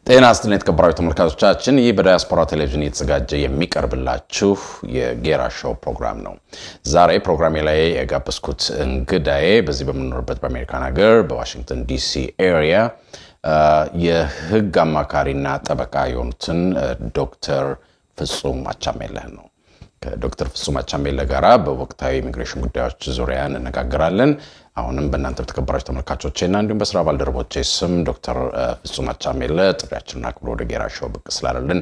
ጤና ይስጥልኝ የተከበራችሁ ተመልካቾቻችን፣ ይህ በዳያስፖራ ቴሌቪዥን እየተዘጋጀ የሚቀርብላችሁ የጌራ ሾው ፕሮግራም ነው። ዛሬ ፕሮግራሜ ላይ የጋበዝኩት እንግዳዬ በዚህ በምንኖርበት በአሜሪካን ሀገር በዋሽንግተን ዲሲ area የሕግ አማካሪና ጠበቃ የሆኑትን ዶክተር ፍጹም አቻሜለህን ነው። ከዶክተር ፍጹም አቻሜለህ ጋራ በወቅታዊ ኢሚግሬሽን ጉዳዮች ዙሪያ እንነጋገራለን። አሁንም በእናንተ በተከበራችሁ ተመልካቾቼ እና እንዲሁም በስራ ባልደረቦቼ ስም ዶክተር ፍጹም አቻሜለህ ጥሪያችንን አክብሮ ወደ ጌራ ሾው ብቅ ስላለልን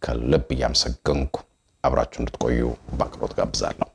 ከልብ እያመሰገንኩ አብራችሁ እንድትቆዩ በአክብሮት ጋብዛለሁ።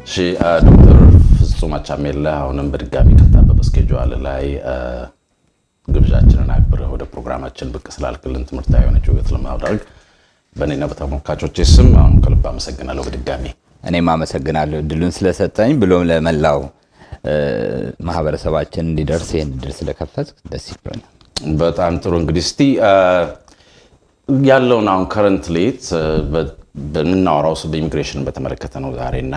እሺ ዶክተር ፍጹም አቻሜለህ አሁንም በድጋሚ ከታበበ schedule ላይ ግብዣችንን አክብረህ ወደ ፕሮግራማችን ብቅ ስላልክልን ትምህርታዊ የሆነች ውይይት ለማድረግ በእኔና በተመልካቾቼ ስም አሁን ከልብ አመሰግናለሁ። በድጋሚ እኔም አመሰግናለሁ እድሉን ስለሰጠኝ ብሎም ለመላው ማህበረሰባችን እንዲደርስ ይህን እድል ስለከፈት ደስ ይብሎኛል። በጣም ጥሩ። እንግዲህ እስቲ ያለውን አሁን currently በምናወራው በኢሚግሬሽን በተመለከተ ነው ዛሬ እና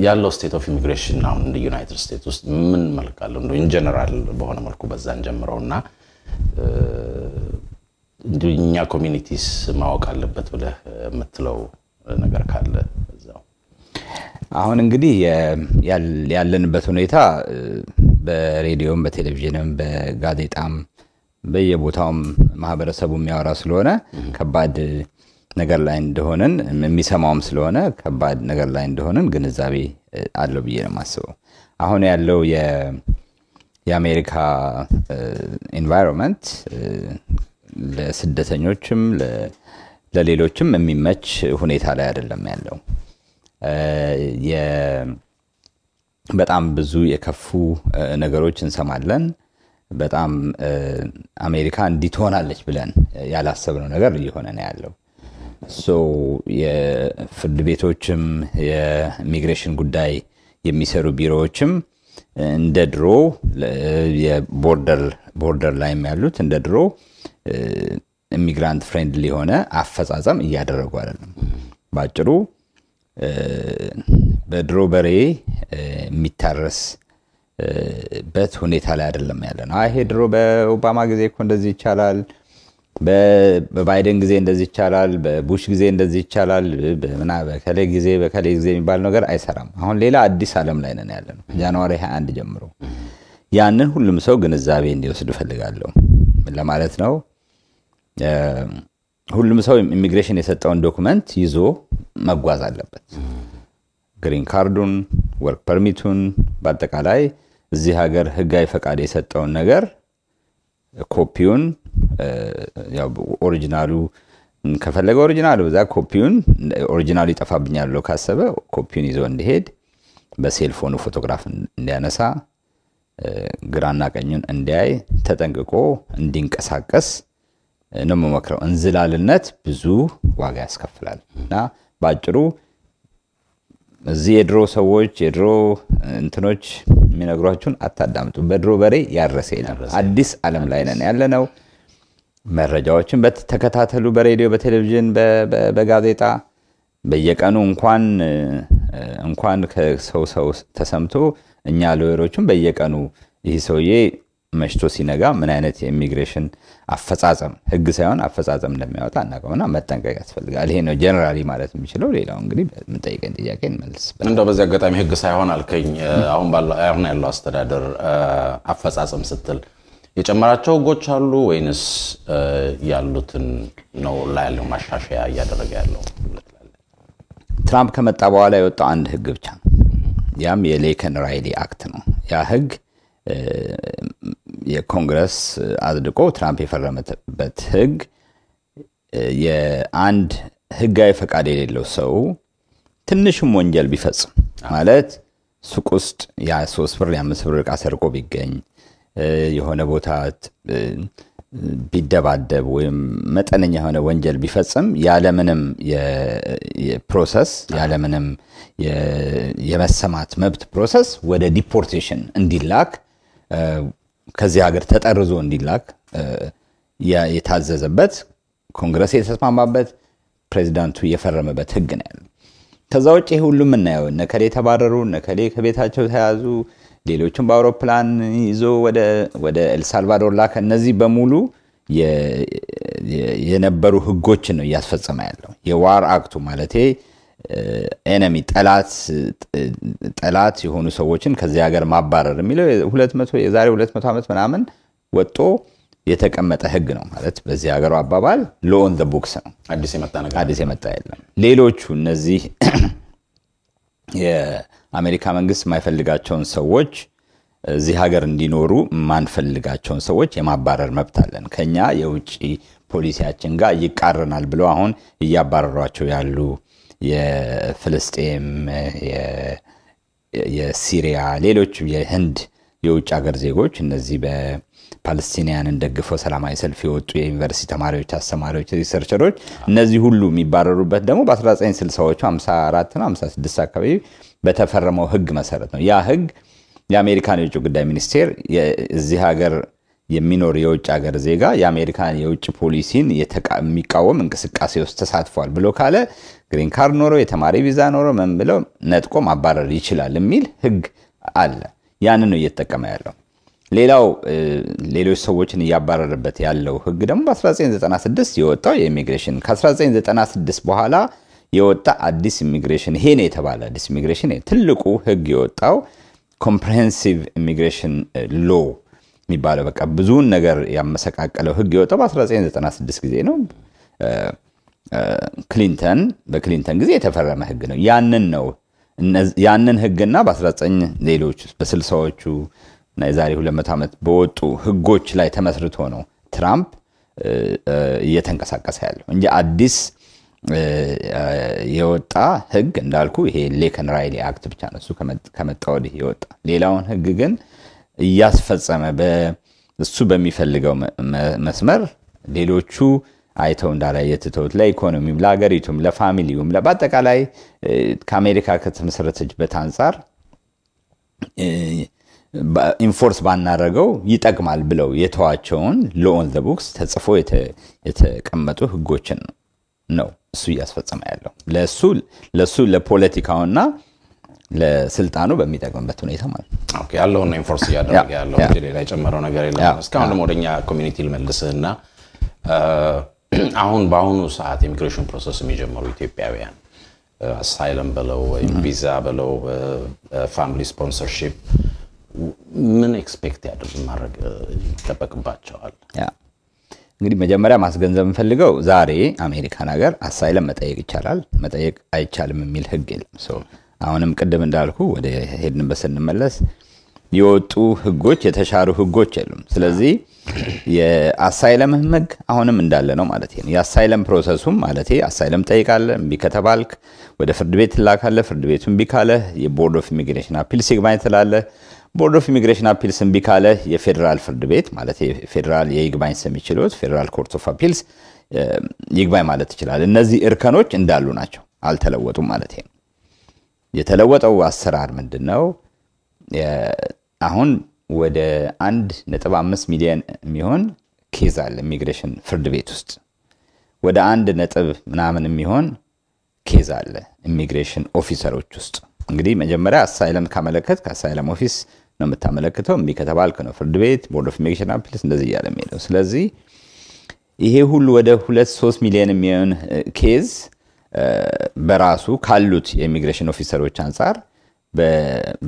ያለው state of immigration አሁን እንደ ዩናይትድ ስቴትስ ውስጥ ምን መልክ አለው? እንደው in general በሆነ መልኩ በዛን ጀምረው እና እኛ community ስ ማወቅ አለበት ብለህ የምትለው ነገር ካለ እዛው። አሁን እንግዲህ ያለንበት ሁኔታ በሬዲዮም በቴሌቪዥንም በጋዜጣም በየቦታውም ማህበረሰቡ የሚያወራ ስለሆነ ከባድ ነገር ላይ እንደሆነን የሚሰማውም ስለሆነ ከባድ ነገር ላይ እንደሆነን ግንዛቤ አለው ብዬ ነው የማስበው። አሁን ያለው የአሜሪካ environment ለስደተኞችም ለሌሎችም የሚመች ሁኔታ ላይ አይደለም ያለው። በጣም ብዙ የከፉ ነገሮች እንሰማለን። በጣም አሜሪካ እንዲህ ትሆናለች ብለን ያላሰብነው ነገር እየሆነ ነው ያለው። So የፍርድ ቤቶችም የኢሚግሬሽን ጉዳይ የሚሰሩ ቢሮዎችም እንደ ድሮ የ border ላይም ያሉት እንደ ድሮ immigrant friendly የሆነ አፈጻጸም እያደረጉ አይደለም። ባጭሩ በድሮ በሬ የሚታረስ በት ሁኔታ ላይ አይደለም ያለ ነው። ይሄ ድሮ በኦባማ ጊዜ እኮ እንደዚህ ይቻላል፣ በባይደን ጊዜ እንደዚህ ይቻላል፣ በቡሽ ጊዜ እንደዚህ ይቻላል፣ በምና በከሌ ጊዜ በከሌ ጊዜ የሚባል ነገር አይሰራም። አሁን ሌላ አዲስ ዓለም ላይ ነን ያለ ነው። January 21 ጀምሮ ያንን ሁሉም ሰው ግንዛቤ እንዲወስድ እፈልጋለሁ ለማለት ነው። ሁሉም ሰው ኢሚግሬሽን የሰጠውን document ይዞ መጓዝ አለበት። Green card ኡን፣ work permit ኡን፣ በአጠቃላይ እዚህ ሀገር ህጋዊ ፈቃድ የሰጠውን ነገር ኮፒውን፣ original ኡ ከፈለገ original ኡ በዛ ኮፒውን፣ original ኡ ይጠፋብኛል ብሎ ካሰበ ኮፒውን ይዞ እንዲሄድ፣ በ cell phone ኡ ፎቶግራፍ እንዲያነሳ፣ ግራና ቀኙን እንዲያይ፣ ተጠንቅቆ እንዲንቀሳቀስ ነው የምመክረው። እንዝላልነት ብዙ ዋጋ ያስከፍላል እና በአጭሩ እዚህ የድሮ ሰዎች የድሮ እንትኖች የሚነግሯችሁን አታዳምጡ። በድሮ በሬ ያረሰ የለም። አዲስ ዓለም ላይ ነን ያለነው። መረጃዎችን በተከታተሉ፣ በሬዲዮ፣ በቴሌቪዥን፣ በጋዜጣ በየቀኑ እንኳን ከሰው ሰው ተሰምቶ እኛ lawyer ኦቹም በየቀኑ ይህ ሰውዬ መሽቶ ሲነጋ ምን አይነት የኢሚግሬሽን አፈጻጸም፣ ህግ ሳይሆን አፈጻጸም እንደሚያወጣ አናውቀውና መጠንቀቅ ያስፈልጋል። ይሄ ነው generally ማለት የሚችለው። ሌላው እንግዲህ የምንጠይቀኝ ጥያቄ እንመልስ። እንደው በዚህ አጋጣሚ ህግ ሳይሆን አልከኝ፣ አሁን ያለው አስተዳደር አፈጻጸም ስትል የጨመራቸው ህጎች አሉ ወይንስ ያሉትን ነው ላይ ያለው ማሻሻያ እያደረገ ያለው? ትራምፕ ከመጣ በኋላ የወጣው አንድ ህግ ብቻ ነው። ያም የ Laken Riley Act ነው። ያ ህግ የኮንግረስ አጽድቆ ትራምፕ የፈረመበት ህግ የአንድ ህጋዊ ፈቃድ የሌለው ሰው ትንሽም ወንጀል ቢፈጽም፣ ማለት ሱቅ ውስጥ የ3 ብር የ5 ብር ዕቃ ሰርቆ ቢገኝ፣ የሆነ ቦታ ቢደባደብ ወይም መጠነኛ የሆነ ወንጀል ቢፈጽም ያለምንም process፣ ያለምንም የመሰማት መብት process ወደ deportation እንዲላክ፣ ከዚህ ሀገር ተጠርዞ እንዲላክ የታዘዘበት፣ ኮንግረስ የተስማማበት፣ ፕሬዚዳንቱ የፈረመበት ህግ ነው ያለው። ከዛ ውጭ ይህ ሁሉ የምናየው እነከሌ ተባረሩ፣ እነከሌ ከቤታቸው ተያዙ፣ ሌሎችም በአውሮፕላን ይዞ ወደ ኤልሳልቫዶር ላከ። እነዚህ በሙሉ የነበሩ ህጎችን ነው እያስፈጸመ ያለው። የ WAR Act ኡ ማለቴ enemy ጠላት የሆኑ ሰዎችን ከዚህ ሀገር ማባረር የሚለው 200 የዛሬ 200 ዓመት ምናምን ወጥቶ የተቀመጠ ህግ ነው። ማለት በዚህ ሀገሩ አባባል law on the books ነው። አዲስ የመጣ ነገር አዲስ የመጣ የለም። ሌሎቹ እነዚህ የአሜሪካ መንግስት የማይፈልጋቸውን ሰዎች፣ እዚህ ሀገር እንዲኖሩ የማንፈልጋቸውን ሰዎች የማባረር መብት አለን። ከኛ የውጭ ፖሊሲያችን ጋር ይቃረናል ብለው አሁን እያባረሯቸው ያሉ የፍልስጤም፣ የሲሪያ፣ ሌሎች የህንድ የውጭ ሀገር ዜጎች፣ እነዚህ በፓለስቲንያንን ደግፈው ሰላማዊ ሰልፍ የወጡ የዩኒቨርሲቲ ተማሪዎች፣ አስተማሪዎች፣ researcher ኦች፣ እነዚህ ሁሉ የሚባረሩበት ደግሞ በ1960ዎቹ 54 ነው 56 አካባቢ በተፈረመው ህግ መሰረት ነው። ያ ህግ የአሜሪካን የውጭ ጉዳይ ሚኒስቴር እዚህ ሀገር የሚኖር የውጭ ሀገር ዜጋ የአሜሪካን የውጭ ፖሊሲን የሚቃወም እንቅስቃሴ ውስጥ ተሳትፏል ብሎ ካለ green card ኖሮ፣ የተማሪ ቪዛ ኖሮ፣ ምን ብለው ነጥቆ ማባረር ይችላል የሚል ህግ አለ። ያንን ነው እየተጠቀመ ያለው። ሌላው ሌሎች ሰዎችን እያባረረበት ያለው ህግ ደግሞ በ1996 የወጣው የኢሚግሬሽን፣ ከ1996 በኋላ የወጣ አዲስ ኢሚግሬሽን፣ ይሄ ነው የተባለ አዲስ ኢሚግሬሽን ትልቁ ህግ የወጣው comprehensive immigration law የሚባለው በቃ ብዙውን ነገር ያመሰቃቀለው ህግ የወጣው በ1996 ጊዜ ነው። ክሊንተን በክሊንተን ጊዜ የተፈረመ ህግ ነው። ያንን ነው ያንን ህግና በ19 ሌሎች በ60ዎቹ እና የዛሬ 200 ዓመት በወጡ ህጎች ላይ ተመስርቶ ነው ትራምፕ እየተንቀሳቀሰ ያለው እንጂ አዲስ የወጣ ህግ እንዳልኩ ይሄ Laken Riley Act ብቻ ነው። እሱ ከመጣ ወዲህ የወጣ። ሌላውን ህግ ግን እያስፈጸመ እሱ በሚፈልገው መስመር ሌሎቹ አይተው እንዳላየ ትተውት ለኢኮኖሚውም፣ ለሀገሪቱም፣ ለ family ውም፣ በአጠቃላይ ከአሜሪካ ከተመሰረተችበት አንጻር enforce ባናደረገው ይጠቅማል ብለው የተዋቸውን law on the books ተጽፎ የተቀመጡ ህጎችን ነው እሱ እያስፈጸመ ያለው ለሱ ለፖለቲካውና ለስልጣኑ በሚጠቅምበት ሁኔታ ማለት ነው። Okay፣ ያለውን enforce እያደረገ ያለው እንጂ ሌላ የጨመረው ነገር የለም። እስካሁን ደግሞ ወደኛ community ልመልስህና አሁን በአሁኑ ሰዓት immigration process የሚጀምሩ ኢትዮጵያውያን asylum ብለው ወይም ቪዛ ብለው family sponsorship ምን expect ያደርግ ማድረግ ይጠበቅባቸዋል? እንግዲህ መጀመሪያ ማስገንዘብ የምፈልገው ዛሬ አሜሪካን ሀገር asylum መጠየቅ ይቻላል፣ መጠየቅ አይቻልም የሚል ህግ የለም። አሁንም ቅድም እንዳልኩ ወደ ሄድንበት ስንመለስ የወጡ ህጎች፣ የተሻሩ ህጎች የሉም። ስለዚህ የ asylum ህግ አሁንም እንዳለ ነው ማለት ነው። የ asylum process ኡም ማለት asylum ጠይቃለህ፣ እምቢ ከተባልክ ወደ ፍርድ ቤት ትላካለህ። ፍርድ ቤቱ እምቢ ካለህ የ Board of Immigration Appeals ይግባኝ ትላለህ። Board of Immigration Appeals እምቢ ካለህ የፌዴራል ፍርድ ቤት ማለት የፌዴራል የይግባኝ ሰሚ ችሎት Federal Court of Appeals ይግባኝ ማለት ትችላለህ። እነዚህ እርከኖች እንዳሉ ናቸው፣ አልተለወጡም ማለት ነው። የተለወጠው አሰራር ምንድን ነው? አሁን ወደ 1.5 ሚሊዮን የሚሆን case አለ ኢሚግሬሽን ፍርድ ቤት ውስጥ። ወደ አንድ ነጥብ ምናምን የሚሆን case አለ immigration officer ኦች ውስጥ። እንግዲህ መጀመሪያ asylum ካመለከትክ asylum office ነው የምታመለክተው። እምቢ ከተባልክ ነው ፍርድ ቤት፣ Board of Immigration Appeals እንደዚህ እያለ የሚሄደው። ስለዚህ ይሄ ሁሉ ወደ 2-3 ሚሊዮን የሚሆን case በራሱ ካሉት የ immigration officer ኦች አንጻር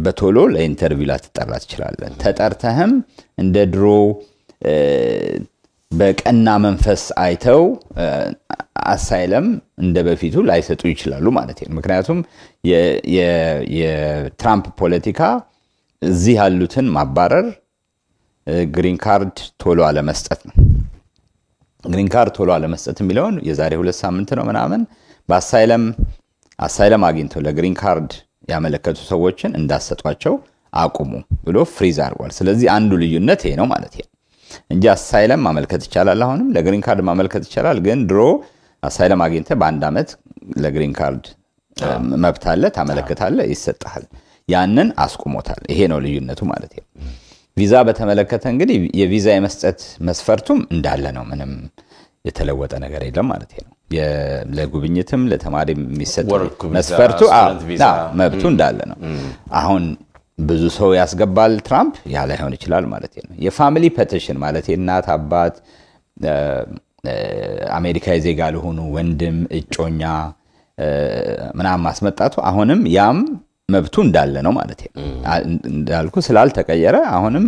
በቶሎ ለ interview ላትጠራ ትችላለህ። ተጠርተህም እንደ ድሮ በቀና መንፈስ አይተው asylum እንደ በፊቱ ላይሰጡ ይችላሉ ማለት ነው። ምክንያቱም የትራምፕ ፖለቲካ እዚህ ያሉትን ማባረር፣ green card ቶሎ አለመስጠት ነው። Green card ቶሎ አለመስጠት የሚለውን የዛሬ 2 ሳምንት ነው ምናምን በ asylum አግኝተው ለ green card ያመለከቱ ሰዎችን እንዳሰጧቸው አቁሙ ብሎ freeze አድርጓል። ስለዚህ አንዱ ልዩነት ይሄ ነው ማለት ነው እንጂ asylum ማመልከት ይቻላል። አሁንም ለ green card ማመልከት ይቻላል። ግን ድሮ asylum አግኝተህ በአንድ ዓመት ለ green card መብት አለ፣ ታመለክታለህ፣ ይሰጥሃል። ያንን አስቁሞታል። ይሄ ነው ልዩነቱ ማለት ነው። ቪዛ በተመለከተ እንግዲህ የቪዛ የመስጠት መስፈርቱም እንዳለ ነው። ምንም የተለወጠ ነገር የለም ማለት ነው። ለጉብኝትም ለተማሪ የሚሰጥ መስፈርቱ መብቱ እንዳለ ነው። አሁን ብዙ ሰው ያስገባል ትራምፕ፣ ያ ላይሆን ይችላል ማለት ነው። የ family petition ማለት የእናት አባት፣ አሜሪካዊ ዜጋ ለሆኑ ወንድም፣ እጮኛ ምናምን ማስመጣቱ አሁንም ያም መብቱ እንዳለ ነው ማለት ነው። እንዳልኩ ስላልተቀየረ አሁንም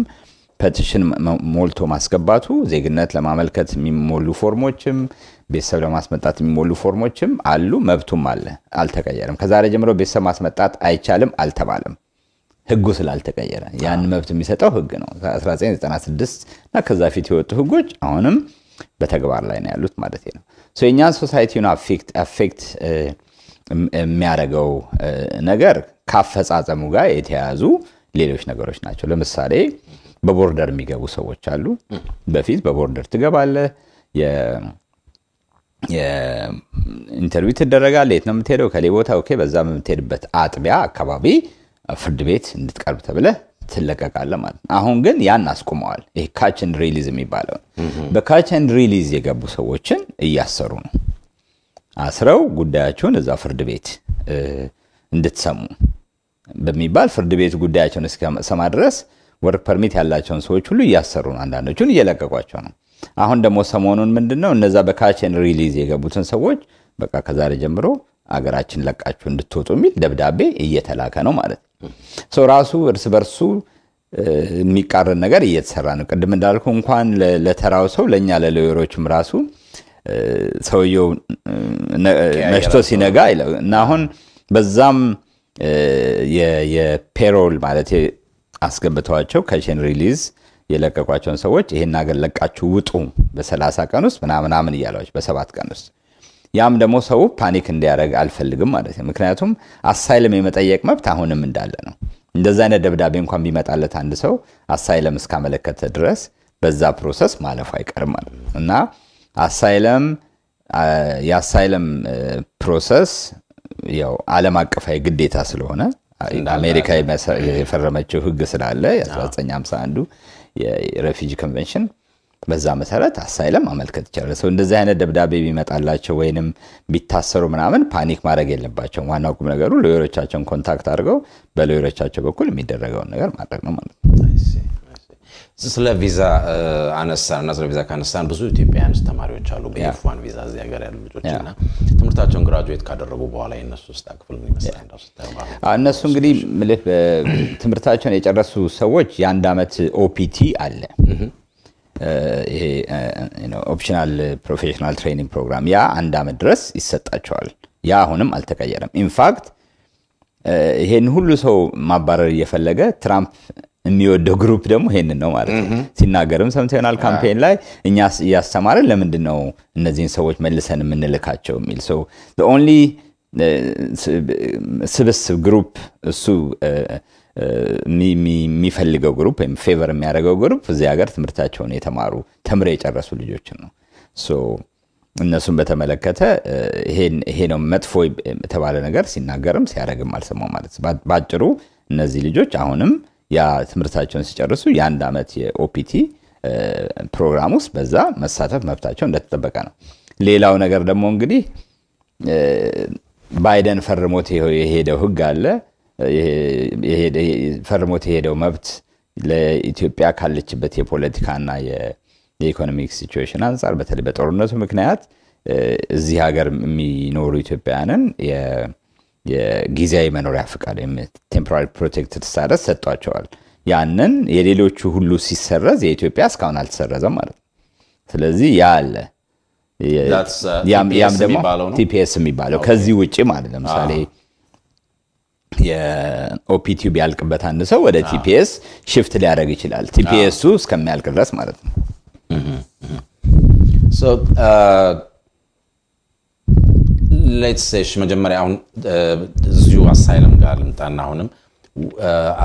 petition ሞልቶ ማስገባቱ፣ ዜግነት ለማመልከት የሚሞሉ ፎርሞችም ቤተሰብ ለማስመጣት የሚሞሉ ፎርሞችም አሉ፣ መብቱም አለ፣ አልተቀየረም። ከዛሬ ጀምሮ ቤተሰብ ማስመጣት አይቻልም አልተባለም። ህጉ ስላልተቀየረ ያን መብት የሚሰጠው ህግ ነው። 1996 እና ከዛ ፊት የወጡ ህጎች አሁንም በተግባር ላይ ነው ያሉት ማለት ነው። የእኛን society ውን affect የሚያደርገው ነገር ከአፈጻጸሙ ጋር የተያያዙ ሌሎች ነገሮች ናቸው። ለምሳሌ በ border የሚገቡ ሰዎች አሉ። በፊት በ border ትገባለህ፣ የ interview ትደረጋለህ። የት ነው የምትሄደው? ከሌ ቦታ፣ okay። በዛ በምትሄድበት አጥቢያ አካባቢ ፍርድ ቤት እንድትቀርብ ተብለህ ትለቀቃለህ ማለት ነው። አሁን ግን ያን አስቁመዋል። ይሄ catch and release የሚባለው፣ በ catch and release የገቡ ሰዎችን እያሰሩ ነው። አስረው ጉዳያቸውን እዛ ፍርድ ቤት እንድትሰሙ በሚባል ፍርድ ቤት ጉዳያቸውን እስከሰማ ድረስ work permit ያላቸውን ሰዎች ሁሉ እያሰሩ ነው። አንዳንዶቹን እየለቀቋቸው ነው። አሁን ደግሞ ሰሞኑን ምንድን ነው፣ እነዛ በ catch and release የገቡትን ሰዎች በቃ ከዛሬ ጀምሮ አገራችን ለቃችሁ እንድትወጡ የሚል ደብዳቤ እየተላከ ነው ማለት ነው። ሰው ራሱ እርስ በርሱ የሚቃረን ነገር እየተሰራ ነው። ቅድም እንዳልኩ እንኳን ለተራው ሰው ለእኛ ለ lawyer ኦችም ራሱ ሰውየው መሽቶ ሲነጋ እና አሁን በዛም የ parole ማለት አስገብተዋቸው catch and release የለቀቋቸውን ሰዎች ይሄን ሀገር ለቃችሁ ውጡ በ30 ቀን ውስጥ ምናምናምን እያሏቸው፣ በ7 ቀን ውስጥ፣ ያም ደግሞ ሰው panic እንዲያደርግ አልፈልግም ማለት ነው። ምክንያቱም asylum የመጠየቅ መብት አሁንም እንዳለ ነው። እንደዛ አይነት ደብዳቤ እንኳን ቢመጣለት አንድ ሰው asylum እስካመለከተ ድረስ በዛ process ማለፉ አይቀርም ማለት ነው። እና የ asylum process ያው ዓለም አቀፋዊ ግዴታ ስለሆነ፣ አሜሪካ የፈረመችው ሕግ ስላለ የ1951 የ refugee convention፣ በዛ መሰረት asylum ማመልከት ይቻላል። ሰው እንደዚህ አይነት ደብዳቤ ቢመጣላቸው ወይንም ቢታሰሩ ምናምን panic ማድረግ የለባቸውም። ዋናው ቁም ነገሩ lawyer ኦቻቸውን contact አድርገው በ lawyer ኦቻቸው በኩል የሚደረገውን ነገር ማድረግ ነው ማለት ነው። ስለ ቪዛ አነሳን እና ስለ ቪዛ ካነሳን ብዙ ኢትዮጵያውያን ተማሪዎች አሉ በ F1 ቪዛ እዚህ ሀገር ያሉ ልጆች፣ እና ትምህርታቸውን graduate ካደረጉ በኋላ የእነሱ ውስጥ ክፍል ምን ይመስላል? እንደው ስታየው እነሱ እንግዲህ ምልህ ትምህርታቸውን የጨረሱ ሰዎች የአንድ ዓመት OPT አለ፣ ይሄ optional professional training program፣ ያ አንድ ዓመት ድረስ ይሰጣቸዋል። ያ አሁንም አልተቀየረም። In fact ይሄን ሁሉ ሰው ማባረር እየፈለገ ትራምፕ የሚወደው group ደግሞ ይሄንን ነው ማለት ነው። ሲናገርም ሰምተናል ይሆናል campaign ላይ፣ እኛ እያስተማርን ለምንድን ነው እነዚህን ሰዎች መልሰን የምንልካቸው የሚል። So only ስብስብ group እሱ የሚፈልገው group ወይም favor የሚያደርገው group እዚህ ሀገር ትምህርታቸውን የተማሩ፣ ተምረው የጨረሱ ልጆችን ነው። እነሱን በተመለከተ ይሄ ነው መጥፎ የተባለ ነገር ሲናገርም ሲያደርግም አልሰማው ማለት ነው። በአጭሩ እነዚህ ልጆች አሁንም ያ ትምህርታቸውን ሲጨርሱ የአንድ ዓመት የ OPT ፕሮግራም ውስጥ በዛ መሳተፍ መብታቸው እንደተጠበቀ ነው። ሌላው ነገር ደግሞ እንግዲህ ባይደን ፈርሞት የሄደው ህግ አለ። ፈርሞት የሄደው መብት ለኢትዮጵያ ካለችበት የፖለቲካና የ economic situation አንጻር፣ በተለይ በጦርነቱ ምክንያት እዚህ ሀገር የሚኖሩ ኢትዮጵያውያንን የጊዜያዊ መኖሪያ ፍቃድ ወይም temporary protected status ሰጥቷቸዋል። ያንን የሌሎቹ ሁሉ ሲሰረዝ የኢትዮጵያ እስካሁን አልተሰረዘም ማለት ነው። ስለዚህ ያ አለ። ያም ደግሞ TPS የሚባለው ከዚህ ውጭ ማለት፣ ለምሳሌ የ OPT ው ቢያልቅበት አንድ ሰው ወደ TPS shift ሊያደርግ ይችላል። TPS ኡ እስከሚያልቅ ድረስ ማለት ነው። So let's say መጀመሪያ አሁን እዚሁ asylum ጋር ልምጣና አሁንም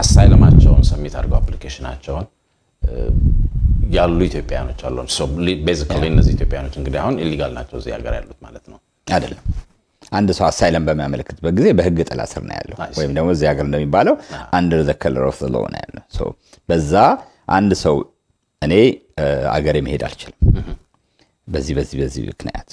asylum ኣቸውን submit አድርገው application ኣቸውን ያሉ ኢትዮጵያኖች አሉ። Basically እነዚህ ኢትዮጵያኖች እንግዲህ አሁን illegal ናቸው እዚህ ሀገር ያሉት ማለት ነው። አይደለም። አንድ ሰው asylum በሚያመለክትበት ጊዜ በህግ ጥላ ስር ነው ያለው፣ ወይም ደግሞ እዚህ ሀገር እንደሚባለው under the color of the law ነው ያለው። So በዛ አንድ ሰው እኔ አገሬ መሄድ አልችልም፣ በዚህ በዚህ በዚህ ምክንያት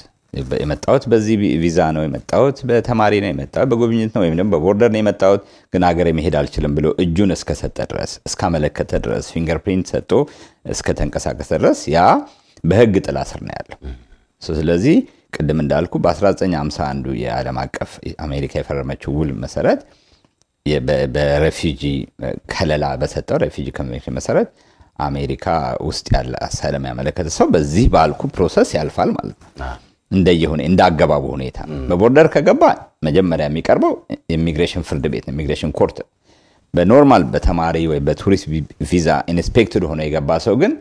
የመጣሁት፣ በዚህ ቪዛ ነው የመጣሁት፣ በተማሪ ነው የመጣሁት፣ በጉብኝት ነው ወይም ደግሞ በ border ነው የመጣሁት፣ ግን ሀገሬ መሄድ አልችልም ብሎ እጁን እስከሰጠ ድረስ፣ እስካመለከተ ድረስ፣ fingerprint ሰጥቶ እስከተንቀሳቀሰ ድረስ ያ በህግ ጥላ ስር ነው ያለው። ስለዚህ ቅድም እንዳልኩ በ1951 የዓለም አቀፍ አሜሪካ የፈረመችው ውል መሰረት፣ በ refugee ከለላ በሰጠው refugee convention መሰረት አሜሪካ ውስጥ ያለ asylum ያመለከተ ሰው በዚህ ባልኩ process ያልፋል ማለት ነው። እንደየሆነ እንደ አገባቡ ሁኔታ በ border ከገባ መጀመሪያ የሚቀርበው ኢሚግሬሽን ፍርድ ቤት ነው፣ immigration court። በ normal በተማሪ ወይ በቱሪስት ቪዛ inspected ሆኖ የገባ ሰው ግን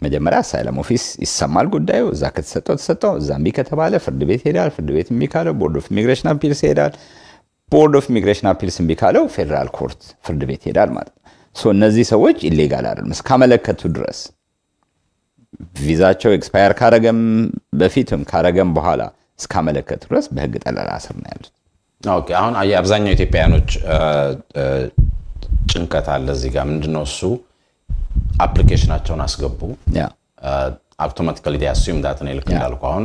መጀመሪያ asylum office ይሰማል ጉዳዩ። እዛ ከተሰጠው ተሰጠው፣ እዛ እምቢ ከተባለ ፍርድ ቤት ይሄዳል። ፍርድ ቤት እምቢ ካለው Board of Immigration Appeals ይሄዳል። Board of Immigration Appeals እምቢ ካለው federal court ፍርድ ቤት ይሄዳል ማለት ነው። So እነዚህ ሰዎች illegal አይደሉም እስካመለከቱ ድረስ። ቪዛቸው expire ካረገም በፊትም ካረገም በኋላ እስካመለከቱ ድረስ በህግ ጠለላ ስር ነው ያሉት። Okay፣ አሁን የአብዛኛው ኢትዮጵያውያኖች ጭንቀት አለ እዚህ ጋር። ምንድነው እሱ? Application ኣቸውን አስገቡ፣ automatically assume that ነው፣ ልክ እንዳልኩ አሁን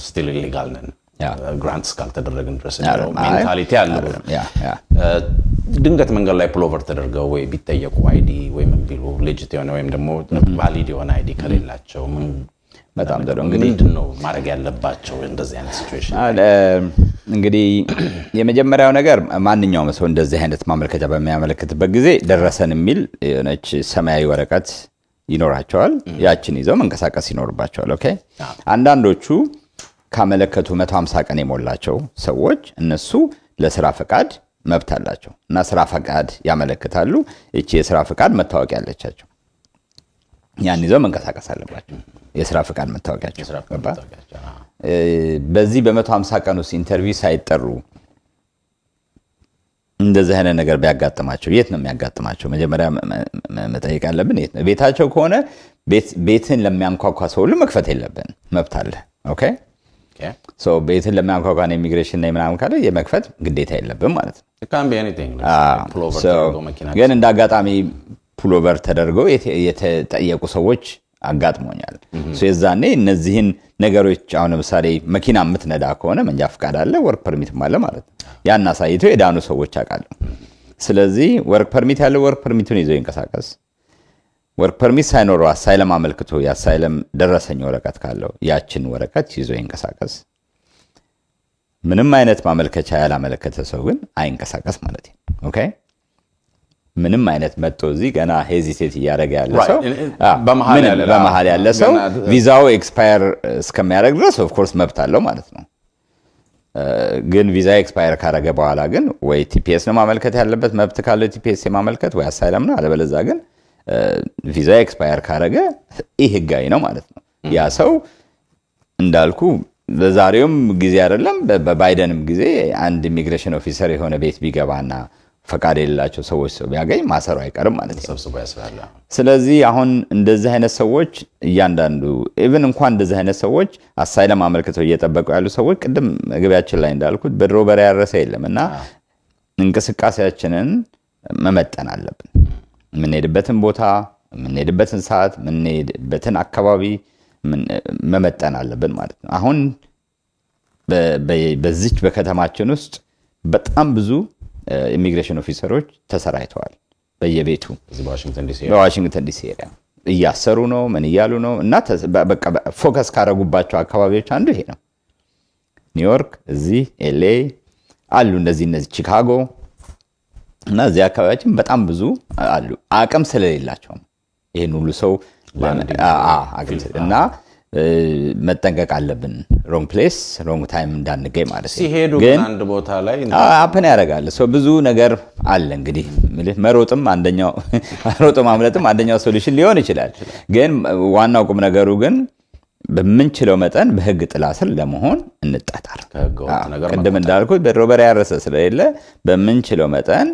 still illegal ነን grant እስካልተደረግን ድረስ የሚለው mentality አለ። ድንገት መንገድ ላይ pull over ተደርገው ወይ ቢጠየቁ ID ወይ ምን ቢሉ legit የሆነ ወይም ደግሞ valid የሆነ ID ከሌላቸው በጣም ጥሩ። እንግዲህ ምንድን ነው ማድረግ ያለባቸው እንደዚህ አይነት situation? እንግዲህ የመጀመሪያው ነገር ማንኛውም ሰው እንደዚህ አይነት ማመልከቻ በሚያመለክትበት ጊዜ ደረሰን የሚል የሆነች ሰማያዊ ወረቀት ይኖራቸዋል። ያችን ይዘው መንቀሳቀስ ይኖርባቸዋል። Okay፣ አንዳንዶቹ ካመለከቱ 150 ቀን የሞላቸው ሰዎች እነሱ ለስራ ፈቃድ መብት አላቸው እና ስራ ፈቃድ ያመለክታሉ። ይቺ የስራ ፈቃድ መታወቂያ አለቻቸው። ያን ይዘው መንቀሳቀስ አለባቸው። የስራ ፈቃድ መታወቂያቸው። በዚህ በ150 ቀን ውስጥ interview ሳይጠሩ እንደዚህ አይነት ነገር ቢያጋጥማቸው የት ነው የሚያጋጥማቸው? መጀመሪያ መጠየቅ ያለብን የት ነው? ቤታቸው ከሆነ ቤትን ለሚያንኳኳ ሰው ሁሉ መክፈት የለብን፣ መብት አለ። Okay፣ ቤትን ለሚያንኳኳ ኢሚግሬሽን ላይ ምናምን ካለ የመክፈት ግዴታ የለብን ማለት ነው። ግን እንደ አጋጣሚ pull over ተደርገው የተጠየቁ ሰዎች አጋጥሞኛል። የዛኔ እነዚህን ነገሮች አሁን ለምሳሌ መኪና የምትነዳ ከሆነ መንጃ ፈቃድ አለ፣ work permit ም አለ ማለት ነው። ያን አሳይተው የዳኑ ሰዎች አውቃለሁ። ስለዚህ work permit ያለው work permit ኡን ይዞ ይንቀሳቀስ። Work permit ሳይኖረው asylum አመልክቶ የ asylum ደረሰኝ ወረቀት ካለው ያችን ወረቀት ይዞ ይንቀሳቀስ። ምንም አይነት ማመልከቻ ያላመለከተ ሰው ግን አይንቀሳቀስ ማለት ነው። Okay፣ ምንም አይነት መጥቶ እዚህ ገና hesitate እያደረገ ያለ ሰው፣ በመሀል ያለ ሰው ቪዛው expire እስከሚያደርግ ድረስ of course መብት አለው ማለት ነው። ግን ቪዛ expire ካደረገ በኋላ ግን ወይ TPS ነው ማመልከት ያለበት፣ መብት ካለው TPS የማመልከት፣ ወይ asylum ነው። አለበለዛ ግን ቪዛ expire ካደረገ ይህ ህጋዊ ነው ማለት ነው። ያ ሰው እንዳልኩ በዛሬውም ጊዜ አይደለም፣ በባይደንም ጊዜ አንድ immigration officer የሆነ ቤት ቢገባና ፈቃድ የሌላቸው ሰዎች ሰው ቢያገኝ ማሰሩ አይቀርም ማለት ነው። ሰብስቦ ያስራል። ስለዚህ አሁን እንደዚህ አይነት ሰዎች እያንዳንዱ even እንኳን እንደዚህ አይነት ሰዎች asylum አመልክተው እየጠበቁ ያሉ ሰዎች ቅድም መግቢያችን ላይ እንዳልኩት በድሮ በሬ ያረሰ የለም እና እንቅስቃሴያችንን መመጠን አለብን። የምንሄድበትን ቦታ፣ የምንሄድበትን ሰዓት፣ የምንሄድበትን አካባቢ መመጠን አለብን ማለት ነው። አሁን በዚች በከተማችን ውስጥ በጣም ብዙ immigration officer ኦች ተሰራጭተዋል በየቤቱ። እዚህ በዋሽንግተን ዲሲ። በዋሽንግተን ዲሲ area እያሰሩ ነው፣ ምን እያሉ ነው። እና በቃ focus ካረጉባቸው አካባቢዎች አንዱ ይሄ ነው። ኒውዮርክ፣ እዚህ LA አሉ፣ እነዚህ እነዚህ ቺካጎ እና እዚህ አካባቢያችን በጣም ብዙ አሉ። አቅም ስለሌላቸው ነው ይህን ሁሉ ሰው እና መጠንቀቅ አለብን። Wrong place wrong time እንዳንገኝ ማለት ነው። ሲሄዱ ግን አንድ ቦታ ላይ Happen ያደርጋል። ሰው ብዙ ነገር አለ እንግዲህ መሮጥም አንደኛው፣ ሮጦ ማምለጥም አንደኛው solution ሊሆን ይችላል። ግን ዋናው ቁም ነገሩ ግን በምንችለው መጠን በህግ ጥላ ስር ለመሆን እንጣጣር። ቅድም እንዳልኩት በድሮ በሬ ያረሰ ስለሌለ በምንችለው መጠን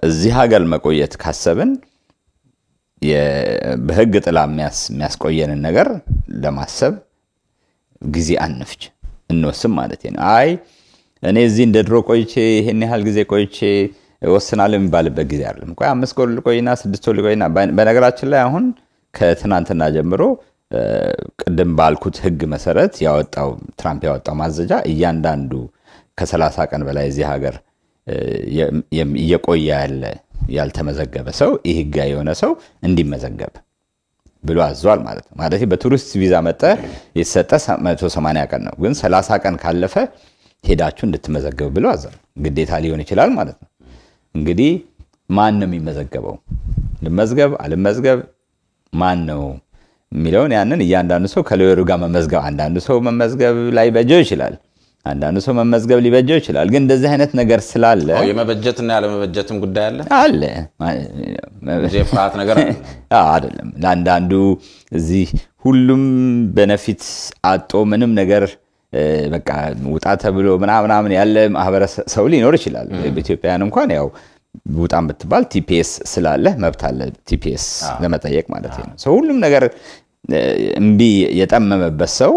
እዚህ ሀገር መቆየት ካሰብን በህግ ጥላ የሚያስቆየንን ነገር ለማሰብ ጊዜ አንፍጅ፣ እንወስን ማለት ነው። አይ እኔ እዚህ እንደ ድሮ ቆይቼ ይሄን ያህል ጊዜ ቆይቼ እወስናለሁ የሚባልበት ጊዜ አይደለም። ቆይ 5 ወር ልቆይና 6 ወር ልቆይና። በነገራችን ላይ አሁን ከትናንትና ጀምሮ ቅድም ባልኩት ህግ መሰረት ያወጣው ትራምፕ ያወጣው ማዘጃ እያንዳንዱ ከ30 ቀን በላይ እዚህ ሀገር እየቆየ ያለ ያልተመዘገበ ሰው ይህ ህጋዊ የሆነ ሰው እንዲመዘገብ ብሎ አዟል ማለት ነው። ማለት በቱሪስት ቪዛ መጠ የተሰጠ 180 ቀን ነው፣ ግን 30 ቀን ካለፈ ሄዳችሁ እንድትመዘገቡ ብሎ አዟል። ግዴታ ሊሆን ይችላል ማለት ነው። እንግዲህ ማን ነው የሚመዘገበው? ልመዝገብ አልመዝገብ ማን ነው የሚለውን ያንን እያንዳንዱ ሰው ከ lawyer ኡ ጋር መመዝገብ፣ አንዳንዱ ሰው መመዝገብ ላይ በጀው ይችላል፣ አንዳንዱ ሰው መመዝገብ ሊበጀው ይችላል። ግን እንደዚህ አይነት ነገር ስላለ የመበጀትና ያለመበጀትም ጉዳይ አለ አለ የፍርሃት ነገር አይደለም። ለአንዳንዱ እዚህ ሁሉም benefit አጦ ምንም ነገር በቃ ውጣ ተብሎ ምናምን ያለ ማህበረሰብ ሰው ሊኖር ይችላል። በኢትዮጵያውያን እንኳን ያው ውጣን ብትባል TPS ስላለ መብት አለ TPS ለመጠየቅ ማለት ነው። ሰው ሁሉም ነገር እምቢ የጠመመበት ሰው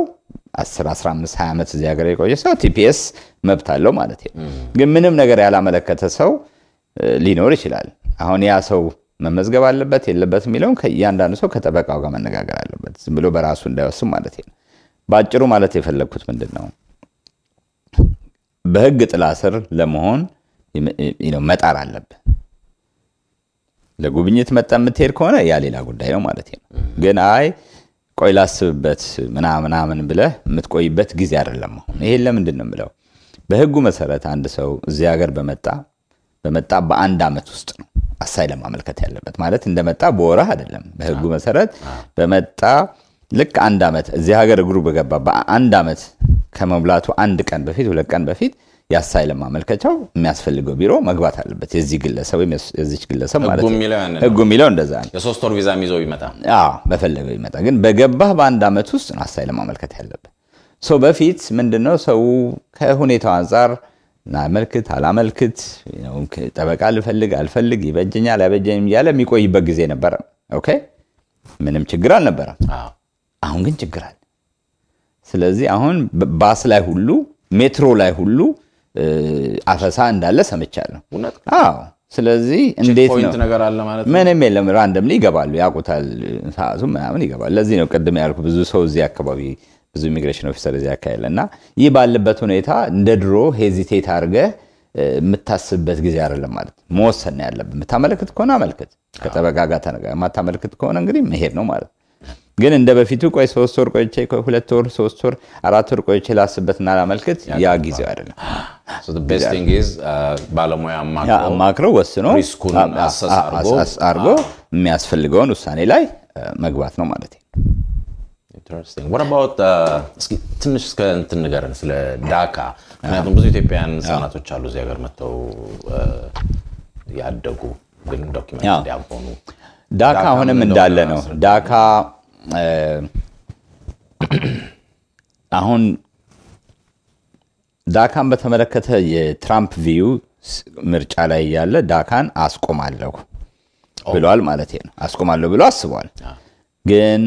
10፣ 15፣ 20 ዓመት እዚህ ሀገር የቆየ ሰው TPS መብት አለው ማለት ነው። ግን ምንም ነገር ያላመለከተ ሰው ሊኖር ይችላል። አሁን ያ ሰው መመዝገብ አለበት የለበት የሚለውን ከእያንዳንዱ ሰው ከጠበቃው ጋር መነጋገር አለበት፣ ዝም ብሎ በራሱ እንዳይወስን ማለት ነው። ባጭሩ ማለት የፈለግኩት ምንድን ነው፣ በህግ ጥላ ስር ለመሆን መጣር አለብህ። ለጉብኝት መጣ የምትሄድ ከሆነ ያ ሌላ ጉዳይ ነው ማለት ነው። ግን አይ ቆይ ላስብበት ምናምን ብለህ የምትቆይበት ጊዜ አይደለም አሁን። ይሄን ለምንድን ነው የምለው? በህጉ መሰረት አንድ ሰው እዚህ ሀገር በመጣ በአንድ ዓመት ውስጥ ነው asylum ማመልከት ያለበት። ማለት እንደመጣ በወርህ አይደለም። በህጉ መሰረት በመጣ ልክ አንድ ዓመት እዚህ ሀገር እግሩ በገባ በአንድ ዓመት ከመሙላቱ አንድ ቀን በፊት 2 ቀን በፊት የ asylum ማመልከቻው የሚያስፈልገው ቢሮ መግባት አለበት። የዚህ ግለሰብ ወይም የዚች ግለሰብ ማለት ነው። ህጉ የሚለው እንደዛ ነው። የ3 ወር ቪዛ ይዞ ይመጣ፣ አዎ በፈለገው ይመጣ። ግን በገባህ በአንድ ዓመት ውስጥ ነው asylum ማመልከት ያለበት። so በፊት ምንድነው ሰው ከሁኔታው አንፃር አመልክት አላመልክት፣ ጠበቃ ልፈልግ አልፈልግ፣ ይበጀኛል አይበጀኝም እያለ የሚቆይበት ጊዜ ነበር። okay ምንም ችግር አልነበረም። አሁን ግን ችግር አለ። ስለዚህ አሁን ባስ ላይ ሁሉ ሜትሮ ላይ ሁሉ አፈሳ እንዳለ ሰምቻለሁ። አዎ ስለዚህ እንዴት ነው ነገር አለ ማለት ነው? ምንም የለም። randomly ይገባሉ፣ ያውቁታል፣ ሰዓቱ ምናምን ይገባል። ለዚህ ነው ቅድም ያልኩ ብዙ ሰው እዚህ አካባቢ ብዙ immigration officer እዚህ አካባቢ አለና ይህ ባለበት ሁኔታ እንደ ድሮ hesitate አድርገህ የምታስብበት ጊዜ አይደለም ማለት ነው። መወሰን ነው ያለብህ። የምታመለክት ከሆነ አመልክት፣ ከጠበቃ ጋር ተነጋገር። የማታመለክት ከሆነ እንግዲህ መሄድ ነው ማለት ነው። ግን እንደ በፊቱ ቆይ 3 ወር ቆይቼ 2 ወር 3 ወር 4 ወር ቆይቼ ላስብበትና ላመልክት ያ ጊዜው አይደለም። So the best thing is ባለሙያ አማክሮ ወስኖ risk ኡን assess አድርጎ የሚያስፈልገውን ውሳኔ ላይ መግባት ነው ማለት ነው። Interesting. What about እስኪ ትንሽ እስከ እንትን ንገረን ስለ DACA። ምክንያቱም ብዙ ኢትዮጵያውያን ህጻናቶች አሉ እዚህ ሀገር መጥተው ያደጉ ግን document ያልሆኑ። DACA አሁንም እንዳለ ነው። DACA አሁን DACA ን በተመለከተ የትራምፕ view ምርጫ ላይ ያለ DACA ን አስቆማለሁ ብሏል ማለት ነው። አስቆማለሁ ብሎ አስቧል። ግን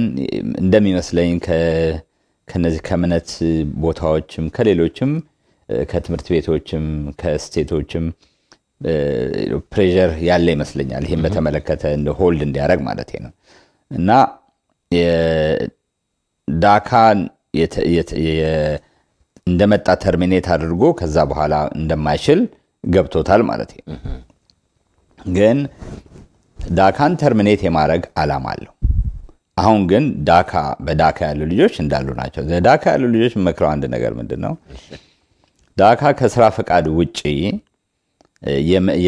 እንደሚመስለኝ ከነዚህ ከእምነት ቦታዎችም ከሌሎችም ከትምህርት ቤቶችም ከ state ኦችም pressure ያለ ይመስለኛል። ይሄን በተመለከተ እንደ hold እንዲያደርግ ማለት ነው። እና DACA ን እንደመጣ terminate አድርጎ ከዛ በኋላ እንደማይችል ገብቶታል ማለት ነው። ግን DACA ን terminate የማድረግ አላማ አለው። አሁን ግን DACA በ DACA ያሉ ልጆች እንዳሉ ናቸው። DACA ያሉ ልጆች መክረው አንድ ነገር ምንድነው፣ DACA ከስራ ፈቃድ ውጪ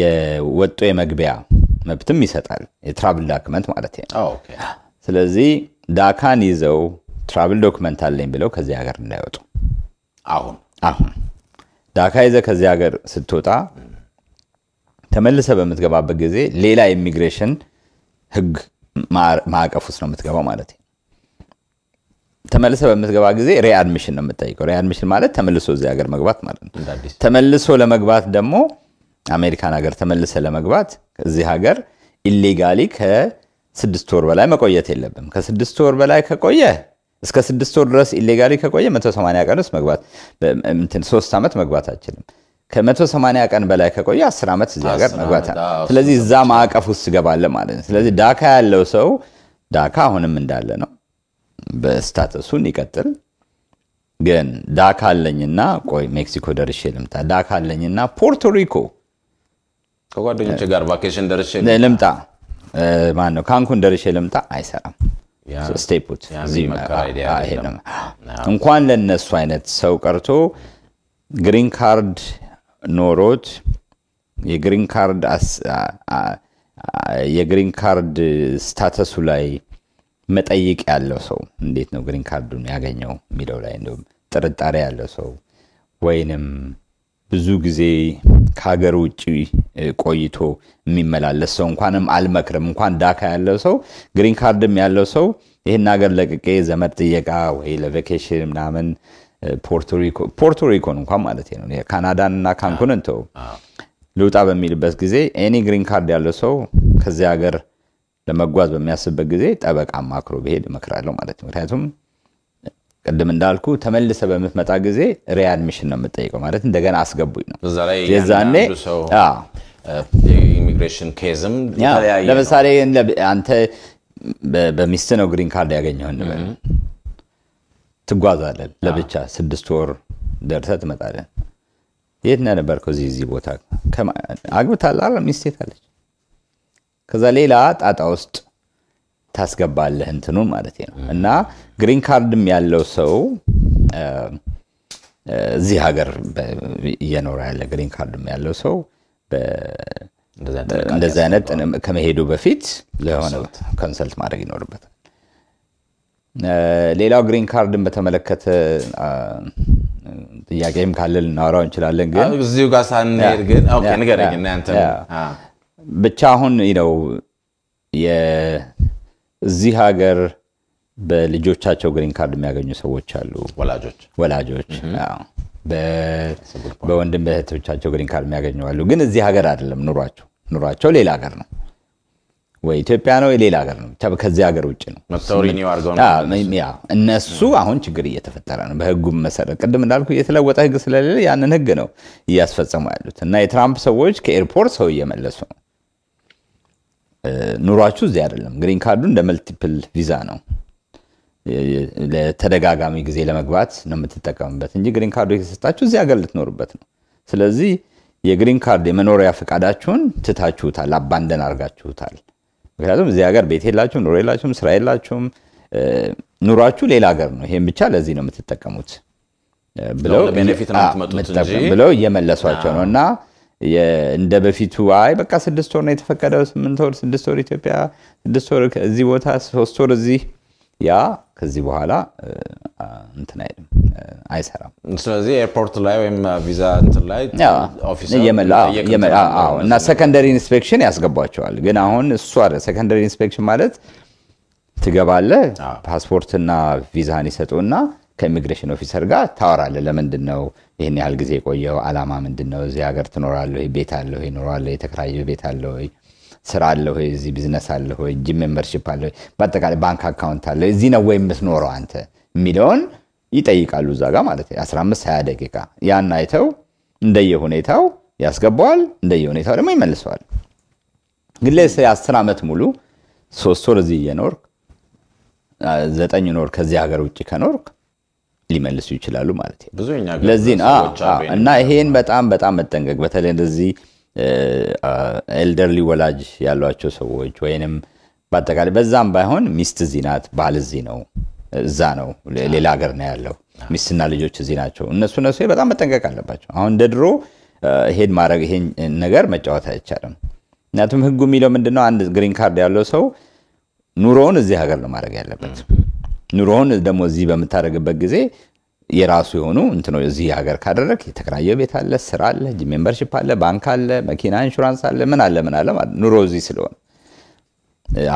የወጡ የመግቢያ መብትም ይሰጣል፣ የ travel document ማለት ነው። okay። ስለዚህ DACA ን ይዘው travel document አለኝ ብለው ከዚህ ሀገር እንዳይወጡ። አሁን DACA ይዘህ ከዚህ ሀገር ስትወጣ ተመልሰህ በምትገባበት ጊዜ ሌላ ኢሚግሬሽን ህግ ማዕቀፍ ውስጥ ነው የምትገባው ማለት ነው። ተመልሰህ በምትገባ ጊዜ readmission ነው የምትጠይቀው። Readmission ማለት ተመልሶ እዚህ ሀገር መግባት ማለት ነው። እንደ አዲስ። ተመልሶ ለመግባት ደግሞ፣ አሜሪካን ሀገር ተመልሰህ ለመግባት እዚህ ሀገር illegally ከ6 ወር በላይ መቆየት የለብህም። ከ6 ወር በላይ ከቆየ፣ እስከ 6 ወር ድረስ illegally ከቆየ 180 ቀን ውስጥ መግባት እንትን 3 ዓመት መግባት አትችልም። ከ180 ቀን በላይ ከቆየ 10 ዓመት እዚህ ሀገር 10 መግባት ዓመት፣ ስለዚህ እዛ ማዕቀፍ ውስጥ ትገባለህ ማለት ነው። ስለዚህ DACA ያለው ሰው DACA አሁንም እንዳለ ነው፣ በ status ኡ ይቀጥል። ግን DACA አለኝና ቆይ ሜክሲኮ ደርሼ ልምጣ፣ DACA አለኝና ፖርቶሪኮ ከጓደኞቼ ጋር vacation ደርሼ ልምጣ፣ ማን ነው ካንኩን ደርሼ ልምጣ፣ አይሰራም። Stay put። ያ የሚመከር idea አይደለም። እንኳን ለነሱ አይነት ሰው ቀርቶ green card ኖሮት የ green card status ኡ ላይ መጠይቅ ያለው ሰው፣ እንዴት ነው green card ኡን ያገኘው የሚለው ላይ እንደውም ጥርጣሬ ያለው ሰው ወይንም ብዙ ጊዜ ከሀገር ውጭ ቆይቶ የሚመላለስ ሰው እንኳንም አልመክርም። እንኳን DACA ያለው ሰው green card ም ያለው ሰው ይህን ሀገር ለቅቄ ዘመድ ጥየቃ ወይ ለ vacation ምናምን ፖርቶሪኮን እንኳን ማለት ነው፣ ካናዳን እና ካንኩንን ተው፣ ልውጣ በሚልበት ጊዜ any green card ያለው ሰው ከዚያ ሀገር ለመጓዝ በሚያስብበት ጊዜ ጠበቃ አማክሮ ቢሄድ እመክራለሁ ማለት ነው። ምክንያቱም ቅድም እንዳልኩ ተመልሰህ በምትመጣ ጊዜ readmission ነው የምትጠይቀው፣ ማለት እንደገና አስገቡኝ ነው። በዛ ላይ የዛኔ እያንዳንዱ ሰው የ immigration case ም የተለያየ ነው። ለምሳሌ አንተ በሚስት ነው green card ያገኘው እንበል። ትጓዛለህ ለብቻ፣ 6 ወር ደርሰህ ትመጣለህ። የት ነህ ነበርከው? እዚህ እዚህ ቦታ። አግብተሃል አይደል? ሚስት የት አለች? ከዛ ሌላ ጣጣ ውስጥ ታስገባለህ እንትኑን ማለት ነው። እና green card ም ያለው ሰው፣ እዚህ ሀገር እየኖረ ያለ green card ም ያለው ሰው እንደዚህ አይነት ጥንቃቄ እንደዚህ አይነት ከመሄዱ በፊት ለሆነ consult ማድረግ ይኖርበታል። ሌላው green card ን በተመለከተ ጥያቄም ካለ ልናወራው እንችላለን። ግን እዚሁ ጋር ሳንሄድ ግን okay ንገረኝ እናንተ። ብቻ አሁን ነው እዚህ ሀገር በልጆቻቸው green card የሚያገኙ ሰዎች አሉ። ወላጆች። ወላጆች፣ አዎ። በወንድም በእህቶቻቸው green card የሚያገኙ አሉ። ግን እዚህ ሀገር አይደለም ኑሯቸው፣ ኑሯቸው ሌላ ሀገር ነው፣ ወይ ኢትዮጵያ ነው ወይ ሌላ ሀገር ነው። ብቻ ከዚህ ሀገር ውጭ ነው። መጥተው renew አድርገው ነው። አዎ፣ እነሱ አሁን ችግር እየተፈጠረ ነው። በህጉም መሰረት ቅድም እንዳልኩ የተለወጠ ህግ ስለሌለ ያንን ህግ ነው እያስፈጸሙ ያሉት እና የትራምፕ ሰዎች ከ airport ሰው እየመለሱ ነው። ኑሯችሁ እዚህ አይደለም። Green card ኡ እንደ multiple ቪዛ ነው። ለተደጋጋሚ ጊዜ ለመግባት ነው የምትጠቀምበት እንጂ green card ኡ የተሰጣችሁ እዚህ ሀገር ልትኖሩበት ነው። ስለዚህ የ green card የመኖሪያ ፈቃዳችሁን ትታችሁታል፣ abandon አድርጋችሁታል። ምክንያቱም እዚህ ሀገር ቤት የላችሁም፣ ኑሮ የላችሁም፣ ስራ የላችሁም፣ ኑሯችሁ ሌላ ሀገር ነው። ይሄን ብቻ ለዚህ ነው የምትጠቀሙት ብለው ለ benefit ነው የምትመጡት እንጂ ብለው እየመለሷቸው ነው። እና እንደ በፊቱ አይ በቃ 6 ወር ነው የተፈቀደው፣ 8 ወር፣ 6 ወር ኢትዮጵያ፣ 6 ወር እዚህ ቦታ፣ 3 ወር እዚህ፣ ያ ከዚህ በኋላ እንትን አይልም፣ አይሰራም። ስለዚህ airport ላይ ወይም ቪዛ እንትን ላይ officer መጠየቅ እና secondary inspection ያስገቧቸዋል። ግን አሁን እሱ አለ፣ secondary inspection ማለት ትገባለህ፣ ፓስፖርትና ቪዛህን ይሰጡና ከ immigration officer ጋር ታወራለህ። ለምንድን ነው ይህን ያህል ጊዜ የቆየው? ዓላማ ምንድን ነው? እዚህ ሀገር ትኖራለህ ወይ? ቤት አለ ወይ? ኖራለህ? የተከራየ ቤት አለ ወይ? ስራ አለ ወይ? እዚህ ቢዝነስ አለ ወይ? Gym membership አለ ወይ? በአጠቃላይ bank account አለ ወይ? እዚህ ነው ወይ የምትኖረው አንተ የሚለውን ይጠይቃሉ። እዛ ጋር ማለት ነው 15 20 ደቂቃ ያን አይተው እንደየ ሁኔታው ያስገባዋል፣ እንደየ ሁኔታው ደግሞ ይመልሰዋል። ግን ለስ 10 ዓመት ሙሉ 3 ወር እዚህ እየኖርክ፣ 9 ወር ከዚህ ሀገር ውጭ ከኖርክ ሊመልሱ ይችላሉ ማለት ነው። ብዙ የኛ ሀገር ለዚህ ነው ሰዎች አሉ። እና ይሄን በጣም በጣም መጠንቀቅ፣ በተለይ እንደዚህ elderly ወላጅ ያሏቸው ሰዎች ወይንም በአጠቃላይ በዛም ባይሆን ሚስት እዚህ ናት፣ ባል እዚህ ነው፣ እዛ ነው፣ ሌላ ሀገር ነው ያለው፣ ሚስትና ልጆች እዚህ ናቸው። እነሱ በጣም መጠንቀቅ አለባቸው። አሁን እንደ ድሮ ይሄን ማድረግ፣ ይሄን ነገር መጫወት አይቻልም። ምክንያቱም ህጉ የሚለው ምንድነው? አንድ green card ያለው ሰው ኑሮውን እዚህ ሀገር ነው ማድረግ ያለበት። ኑሮውን ደግሞ እዚህ በምታደርግበት ጊዜ የራሱ የሆኑ እንትኖች፣ እዚህ ሀገር ካደረግ የተከራየው ቤት አለ፣ ስራ አለ፣ gym membership አለ፣ ባንክ አለ፣ መኪና ኢንሹራንስ አለ፣ ምን አለ ምን አለ ማለት ኑሮ እዚህ ስለሆነ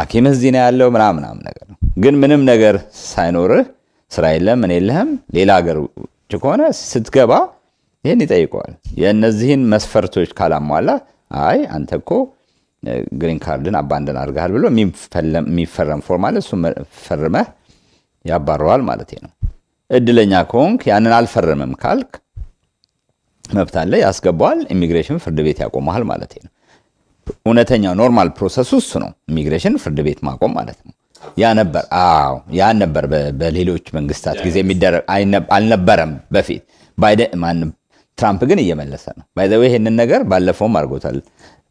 ሐኪምህ እዚህ ነው ያለው ምናምን ምናምን ነገር ነው። ግን ምንም ነገር ሳይኖርህ ስራ የለም፣ ምን የለህም፣ ሌላ ሀገር ከሆነ ስትገባ ይህን ይጠይቀዋል። የእነዚህን መስፈርቶች ካላሟላ አይ አንተ እኮ green card ን abandon አድርገሃል ብሎ የሚፈረም form አለ። እሱ ፈርመህ ያባረዋል ማለት ነው። እድለኛ ከሆንክ ያንን አልፈረምም ካልክ መብት አለ፣ ያስገባዋል። ኢሚግሬሽን ፍርድ ቤት ያቆመሃል ማለት ነው። እውነተኛው normal process ኡ እሱ ነው። ኢሚግሬሽን ፍርድ ቤት ማቆም ማለት ነው። ያ ነበር። አዎ ያ ነበር በሌሎች መንግስታት ጊዜ የሚደረግ አልነበረም በፊት። ባይደን፣ ትራምፕ ግን እየመለሰ ነው። By the way ይሄንን ነገር ባለፈውም አድርጎታል።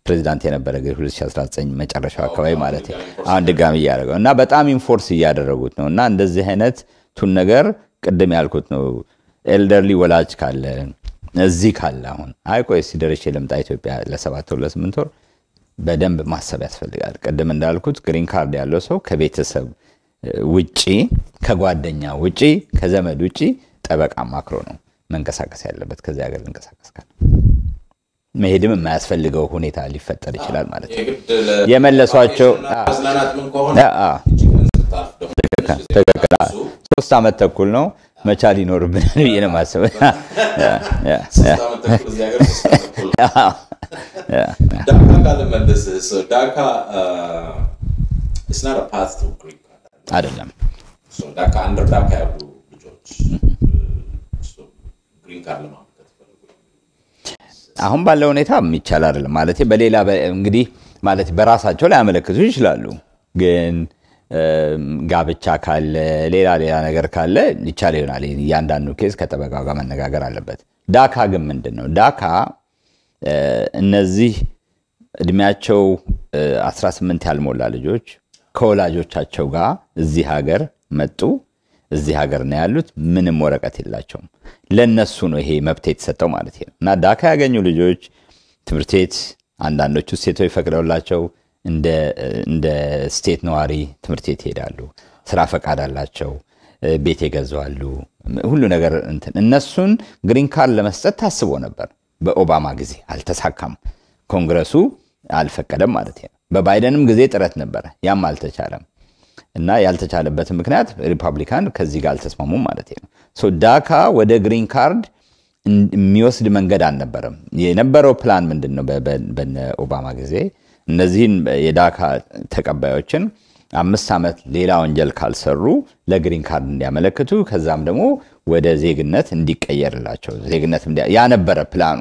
ፕሬዚዳንት የነበረ ጊዜ 2019 መጨረሻው አካባቢ ማለት ነው። አሁን ድጋሚ እያደረገው እና በጣም enforce እያደረጉት ነው። እና እንደዚህ አይነቱን ነገር ቅድም ያልኩት ነው። Elderly ወላጅ ካለ፣ እዚህ ካለ፣ አሁን አይ ቆይ እስኪ ደርሼ ልምጣ ኢትዮጵያ ለ7 ወር ለ8 ወር፣ በደንብ ማሰብ ያስፈልጋል። ቅድም እንዳልኩት green card ያለው ሰው ከቤተሰብ ውጪ፣ ከጓደኛ ውጪ፣ ከዘመድ ውጪ ጠበቃ አማክሮ ነው መንቀሳቀስ ያለበት። ከዚህ ሀገር ልንቀሳቀስ ካለ መሄድም የማያስፈልገው ሁኔታ ሊፈጠር ይችላል ማለት ነው። የመለሷቸው ትክክል። 3 ዓመት ተኩል ነው መቻል ይኖርብናል ብዬ ነው የማስበው። DACA ጋር ልመልስህ። DACA it's not a path to green card. አይደለም። DACA፣ under DACA ያሉ ልጆች green card ለማመልከት ፈልጉ አሁን ባለው ሁኔታ የሚቻል አይደለም ማለት በሌላ እንግዲህ ማለት በራሳቸው ሊያመለክቱ ይችላሉ። ግን ጋብቻ ካለ፣ ሌላ ሌላ ነገር ካለ ይቻል ይሆናል። እያንዳንዱ case ከጠበቃው ጋር መነጋገር አለበት። DACA ግን ምንድን ነው? DACA እነዚህ እድሜያቸው 18 ያልሞላ ልጆች ከወላጆቻቸው ጋር እዚህ ሀገር መጡ። እዚህ ሀገር ነው ያሉት። ምንም ወረቀት የላቸውም። ለነሱ ነው ይሄ መብት የተሰጠው ማለት ነው። እና DACA ያገኙ ልጆች ትምህርት ቤት አንዳንዶቹ state ኦች ፈቅደውላቸው እንደ state ነዋሪ ትምህርት ቤት ይሄዳሉ። ስራ ፈቃድ አላቸው። ቤት የገዙ አሉ። ሁሉ ነገር እንትን እነሱን green card ለመስጠት ታስቦ ነበር። በኦባማ ጊዜ አልተሳካም። ኮንግረሱ አልፈቀደም ማለት ነው። በባይደንም ጊዜ ጥረት ነበረ፣ ያም አልተቻለም። እና ያልተቻለበት ምክንያት ሪፐብሊካን ከዚህ ጋር አልተስማሙም ማለት ነው። So DACA ወደ green card የሚወስድ መንገድ አልነበረም። የነበረው ፕላን ምንድን ነው? በነ ኦባማ ጊዜ እነዚህን የ DACA ተቀባዮችን 5 ዓመት ሌላ ወንጀል ካልሰሩ ለ green card እንዲያመለክቱ፣ ከዛም ደግሞ ወደ ዜግነት እንዲቀየርላቸው ዜግነት ያ ነበረ ፕላኑ።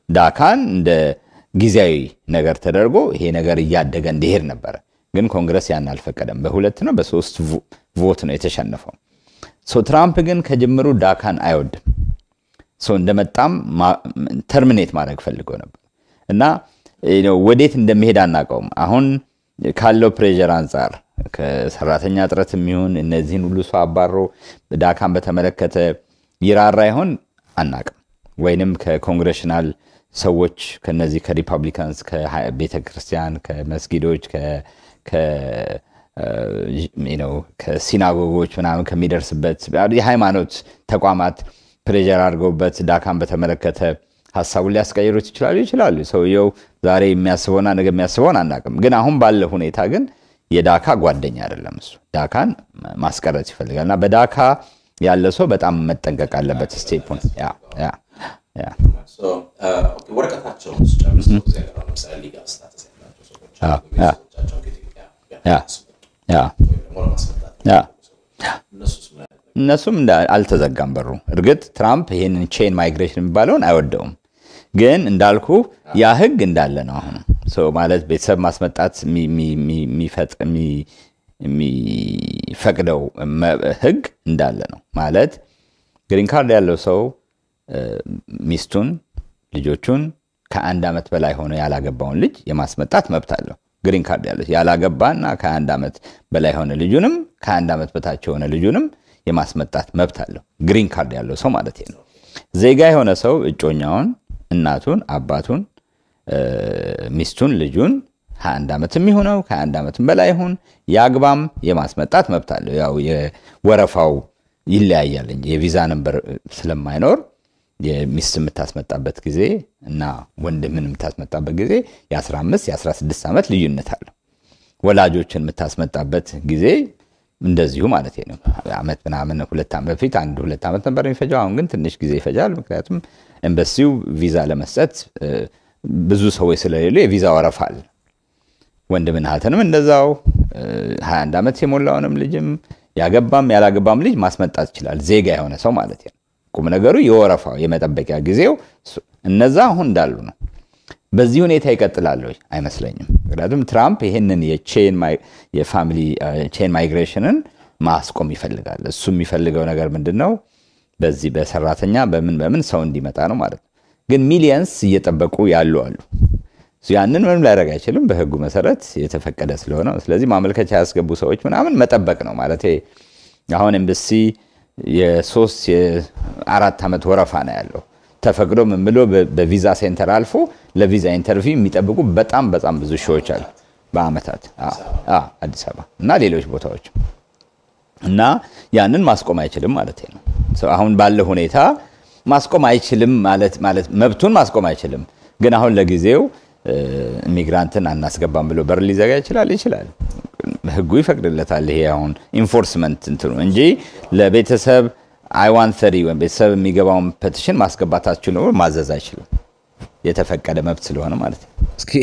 DACA ን እንደ ጊዜያዊ ነገር ተደርጎ ይሄ ነገር እያደገ እንዲሄድ ነበረ። ግን ኮንግረስ ያን አልፈቀደም። በሁለት ነው በሶስት vote ነው የተሸነፈው። So ትራምፕ ግን ከጅምሩ DACA ን አይወድም። So እንደመጣም terminate ማድረግ ፈልገው ነበር እና ወዴት እንደሚሄድ አናውቀውም። አሁን ካለው pressure አንጻር ከሰራተኛ እጥረት የሚሆን እነዚህን ሁሉ ሰው አባሮ DACA ን በተመለከተ ይራራ ይሆን አናውቅም። ወይንም ከ congressional ሰዎች፣ ከነዚህ ከ Republicans፣ ከቤተ ክርስቲያን፣ ከመስጊዶች፣ ከ synagogue ኦች ምናምን ከሚደርስበት የሃይማኖት ተቋማት pressure አድርገውበት DACA ን በተመለከተ ሀሳቡን ሊያስቀይሩት ይችላሉ። ሰውየው ዛሬ የሚያስበውና ነገ የሚያስበውን አናውቅም። ግን አሁን ባለ ሁኔታ ግን የ DACA ጓደኛ አይደለም እሱ። DACA ን ማስቀረት ይፈልጋል እና በ DACA ያለ ሰው በጣም መጠንቀቅ አለበት። Step ኡን yeah። ወረቀታቸውን ጨርሰው እዚህ ሀገር ለምሳሌ legal status ያላቸው ሰዎች ቤተሰቦቻቸውን ከኢትዮጵያ ወይም ደግሞ ለማስመጣት እነሱስ ምን አይነት እነሱም አልተዘጋም በሩ። እርግጥ ትራምፕ ይህንን chain migration የሚባለውን አይወደውም። ግን እንዳልኩ ያ ህግ እንዳለ ነው። አሁንም ማለት ቤተሰብ ማስመጣት የሚፈቅደው ህግ እንዳለ ነው። ማለት green card ያለው ሰው ሚስቱን፣ ልጆቹን፣ ከ1 ዓመት በላይ ሆኖ ያላገባውን ልጅ የማስመጣት መብት አለው። Green card ያለው ያላገባና ከ1 ዓመት በላይ የሆነ ልጁንም ከ1 ዓመት በታች የሆነ ልጁንም የማስመጣት መብት አለው። Green card ያለው ሰው ማለት ነው። ዜጋ የሆነ ሰው እጮኛውን፣ እናቱን፣ አባቱን፣ ሚስቱን፣ ልጁን 21 ዓመትም ይሁነው ከ21 ዓመትም በላይ ይሁን ያግባም የማስመጣት መብት አለው። ያው የወረፋው ይለያያል እንጂ የቪዛ number ስለማይኖር የሚስት የምታስመጣበት ጊዜ እና ወንድምን የምታስመጣበት ጊዜ የ15 የ16 ዓመት ልዩነት አለው። ወላጆችን የምታስመጣበት ጊዜ እንደዚሁ ማለት ነው። አመት ምናምን 2 ዓመት በፊት 1-2 ዓመት ነበር የሚፈጀው። አሁን ግን ትንሽ ጊዜ ይፈጃል። ምክንያቱም ኤምባሲው ቪዛ ለመስጠት ብዙ ሰዎች ስለሌሉ የቪዛ ወረፋ አለ። ወንድምና እህትንም እንደዛው 21 ዓመት የሞላውንም ልጅም ያገባም ያላገባም ልጅ ማስመጣት ይችላል፣ ዜጋ የሆነ ሰው ማለት ነው። ቁም ነገሩ የወረፋው የመጠበቂያ ጊዜው እነዛ አሁን እንዳሉ ነው። በዚህ ሁኔታ ይቀጥላል ወይ? አይመስለኝም። ምክንያቱም ትራምፕ ይህንን የ family chain migration ን ማስቆም ይፈልጋል። እሱ የሚፈልገው ነገር ምንድን ነው? በዚህ በሰራተኛ በምን በምን ሰው እንዲመጣ ነው ማለት ነው። ግን millions እየጠበቁ ያሉ አሉ። ያንን ምንም ሊያደርግ አይችልም፣ በህጉ መሰረት የተፈቀደ ስለሆነ። ስለዚህ ማመልከቻ ያስገቡ ሰዎች ምናምን መጠበቅ ነው ማለት። አሁን ኤምባሲ የ3 የ4 ዓመት ወረፋ ነው ያለው። ተፈቅዶ ምን ብሎ በ visa center አልፎ ለቪዛ interview የሚጠብቁ በጣም በጣም ብዙ ሺዎች አሉ። በአመታት አዲስ አበባ እና ሌሎች ቦታዎች እና ያንን ማስቆም አይችልም ማለት ነው። አሁን ባለው ሁኔታ ማስቆም አይችልም ማለት መብቱን ማስቆም አይችልም። ግን አሁን ለጊዜው immigrant ን አናስገባም ብሎ በር ሊዘጋ ይችላል ይችላል። ህጉ ይፈቅድለታል። ይሄ አሁን enforcement እንትኑ እንጂ ለቤተሰብ I-130 ወይም ቤተሰብ የሚገባውን petition ማስገባት አትችሉም ማዘዝ አይችልም። የተፈቀደ መብት ስለሆነ ማለት ነው። እስኪ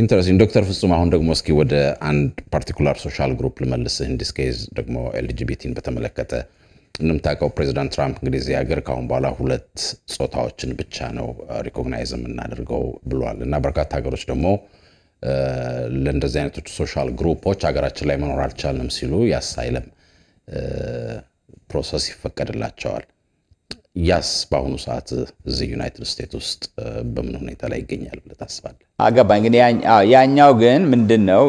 interesting ዶክተር ፍጹም፣ አሁን ደግሞ እስኪ ወደ አንድ particular social group ልመልስህ። In this case ደግሞ LGBT ን በተመለከተ እንደምታውቀው ፕሬዚዳንት ትራምፕ እንግዲህ እዚህ ሀገር ከአሁን በኋላ ሁለት ጾታዎችን ብቻ ነው recognize የምናደርገው ብሏል እና በርካታ ሀገሮች ደግሞ ለእንደዚህ አይነቶቹ social group ኦች ሀገራችን ላይ መኖር አልቻልንም ሲሉ የ asylum process ይፈቀድላቸዋል። ያስ በአሁኑ ሰዓት እዚህ ዩናይትድ ስቴትስ ውስጥ በምን ሁኔታ ላይ ይገኛል ብለህ ታስባለህ? አገባኝ። ግን ያኛው ግን ምንድን ነው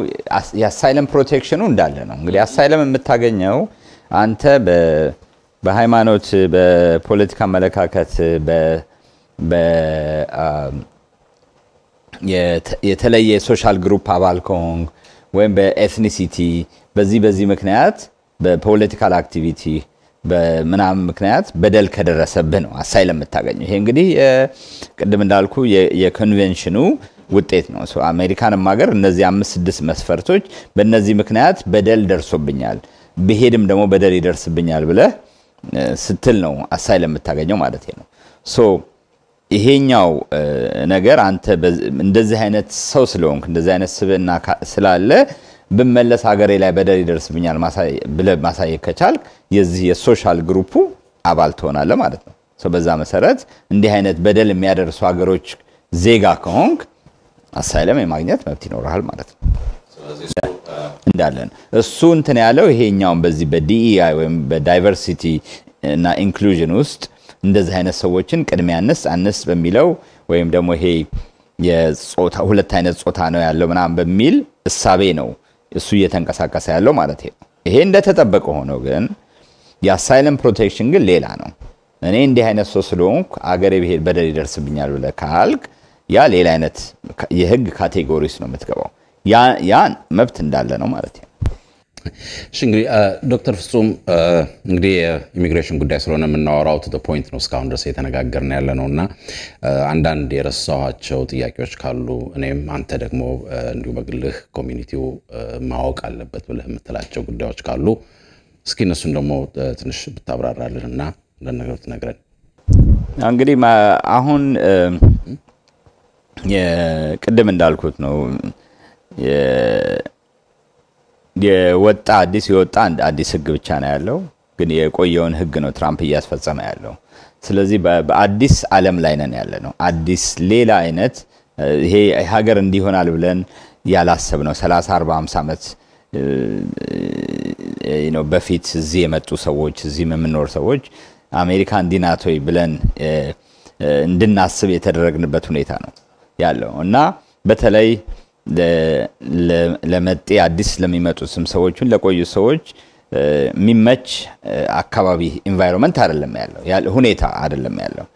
የ asylum protection ኑ እንዳለ ነው። እንግዲህ asylum የምታገኘው አንተ በሃይማኖት፣ በፖለቲካ አመለካከት፣ የተለየ social group አባል ከሆንክ ወይም በ ethnicity በዚህ በዚህ ምክንያት በ political activity በምናምን ምክንያት በደል ከደረሰብህ ነው asylum የምታገኘው። ይሄ እንግዲህ ቅድም እንዳልኩ የኮንቬንሽኑ ውጤት ነው። አሜሪካንም ሀገር እነዚህ አምስት ስድስት መስፈርቶች በእነዚህ ምክንያት በደል ደርሶብኛል፣ ብሄድም ደግሞ በደል ይደርስብኛል ብለህ ስትል ነው asylum የምታገኘው ማለት ነው። So ይሄኛው ነገር አንተ እንደዚህ አይነት ሰው ስለሆንክ፣ እንደዚህ አይነት ስብዕና ስላለ ብመለስ ሀገሬ ላይ በደል ይደርስብኛል ብለህ ማሳየት ከቻልክ የዚህ የ social group ኡ አባል ትሆናለህ ማለት ነው። በዛ መሰረት እንዲህ አይነት በደል የሚያደርሱ ሀገሮች ዜጋ ከሆንክ asylum የማግኘት መብት ይኖርሃል ማለት ነው። እንዳለን እሱ እንትን ያለው ይሄኛውን በዚህ በ DEI ወይም በ diversity እና inclusion ውስጥ እንደዚህ አይነት ሰዎችን ቅድሚያ እንስጥ አንስጥ በሚለው ወይም ደግሞ ይሄ የጾታ ሁለት አይነት ጾታ ነው ያለው ምናምን በሚል እሳቤ ነው እሱ እየተንቀሳቀሰ ያለው ማለት ነው። ይሄ እንደተጠበቀ ሆኖ ግን የ asylum protection ግን ሌላ ነው። እኔ እንዲህ አይነት ሰው ስለሆንኩ አገሬ ብሄድ በደል ይደርስብኛል ብለህ ካልክ ያ ሌላ አይነት የህግ category ውስጥ ነው የምትገባው። ያ መብት እንዳለ ነው ማለት ነው። እሺ እንግዲህ ዶክተር ፍጹም፣ እንግዲህ የኢሚግሬሽን ጉዳይ ስለሆነ የምናወራው to the point ነው እስካሁን ድረስ የተነጋገርን ያለ ነው እና አንዳንድ የረሳኋቸው ጥያቄዎች ካሉ እኔም አንተ ደግሞ እንዲሁ በግልህ community ው ማወቅ አለበት ብለህ የምትላቸው ጉዳዮች ካሉ እስኪ እነሱን ደግሞ ትንሽ ብታብራራልን እና ለነገሩ ትነግረን። እንግዲህ አሁን ቅድም እንዳልኩት ነው፣ የወጣ አዲስ የወጣ አዲስ ህግ ብቻ ነው ያለው፣ ግን የቆየውን ህግ ነው ትራምፕ እያስፈጸመ ያለው። ስለዚህ በአዲስ ዓለም ላይ ነን ያለ ነው። አዲስ ሌላ አይነት ይሄ ሀገር እንዲሆናል ብለን ያላሰብነው 30፣ 40፣ 50 ዓመት በፊት እዚህ የመጡ ሰዎች፣ እዚህ የምንኖር ሰዎች አሜሪካ እንዲህ ናት ወይ ብለን እንድናስብ የተደረግንበት ሁኔታ ነው ያለው እና በተለይ ለመጤ አዲስ ለሚመጡትም ሰዎችን ለቆዩ ሰዎች የሚመች አካባቢ environment አይደለም ያለው፣ ሁኔታ አይደለም ያለው።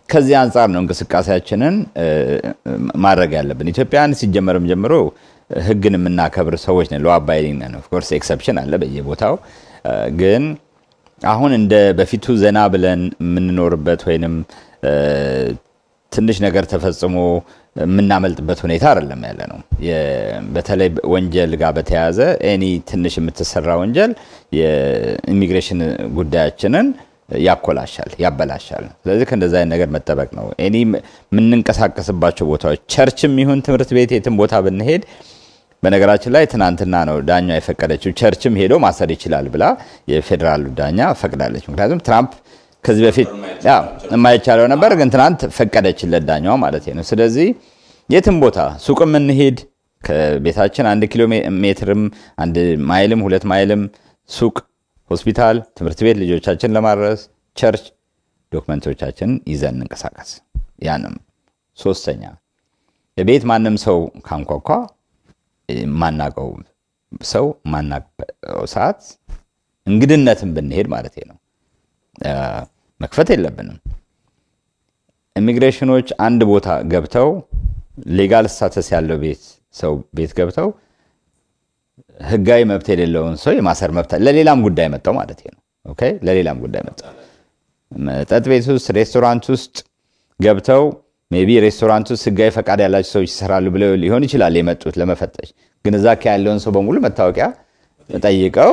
ከዚህ አንጻር ነው እንቅስቃሴያችንን ማድረግ ያለብን። ኢትዮጵያን ሲጀመርም ጀምሮ ህግን የምናከብር ሰዎች ነን። Law abiding ነን። Of course exception አለ በየቦታው፣ ግን አሁን እንደ በፊቱ ዘና ብለን የምንኖርበት ወይንም ትንሽ ነገር ተፈጽሞ የምናመልጥበት ሁኔታ አይደለም ያለ ነው። በተለይ ወንጀል ጋር በተያያዘ any ትንሽ የምትሰራ ወንጀል የኢሚግሬሽን ጉዳያችንን ያኮላሻል፣ ያበላሻል። ስለዚህ ከእንደዛ አይነት ነገር መጠበቅ ነው። Any የምንንቀሳቀስባቸው ቦታዎች፣ church ም ይሁን ትምህርት ቤት፣ የትም ቦታ ብንሄድ፣ በነገራችን ላይ ትናንትና ነው ዳኛ የፈቀደችው፣ church ም ሄዶ ማሰር ይችላል ብላ የፌዴራሉ ዳኛ ፈቅዳለች። ምክንያቱም ትራምፕ ከዚህ በፊት የማይቻለው ነበር፣ ግን ትናንት ፈቀደችለት ዳኛዋ ማለት ነው። ስለዚህ የትም ቦታ ሱቅም እንሄድ፣ ከቤታችን 1 ኪሎ ሜትርም 1 ማይልም 2 ማይልም ሱቅ፣ ሆስፒታል፣ ትምህርት ቤት ልጆቻችን ለማድረስ፣ church፣ document ኦቻችንን ይዘን እንንቀሳቀስ። ያንም ሶስተኛ፣ ቤት ማንም ሰው ካንኳኳ፣ የማናውቀው ሰው፣ ማናውቀው ሰዓት፣ እንግድነትን ብንሄድ ማለት ነው፣ መክፈት የለብንም። ኢሚግሬሽኖች አንድ ቦታ ገብተው legal status ያለው ቤት ሰው ቤት ገብተው ህጋዊ መብት የሌለውን ሰው የማሰር መብት፣ ለሌላም ጉዳይ መጥተው ማለት ነው። Okay፣ ለሌላም ጉዳይ መጥተው መጠጥ ቤት ውስጥ፣ ሬስቶራንት ውስጥ ገብተው፣ maybe ሬስቶራንት ውስጥ ህጋዊ ፈቃድ ያላቸው ሰዎች ይሰራሉ ብለው ሊሆን ይችላል የመጡት ለመፈተሽ። ግን እዛ ያለውን ሰው በሙሉ መታወቂያ ጠይቀው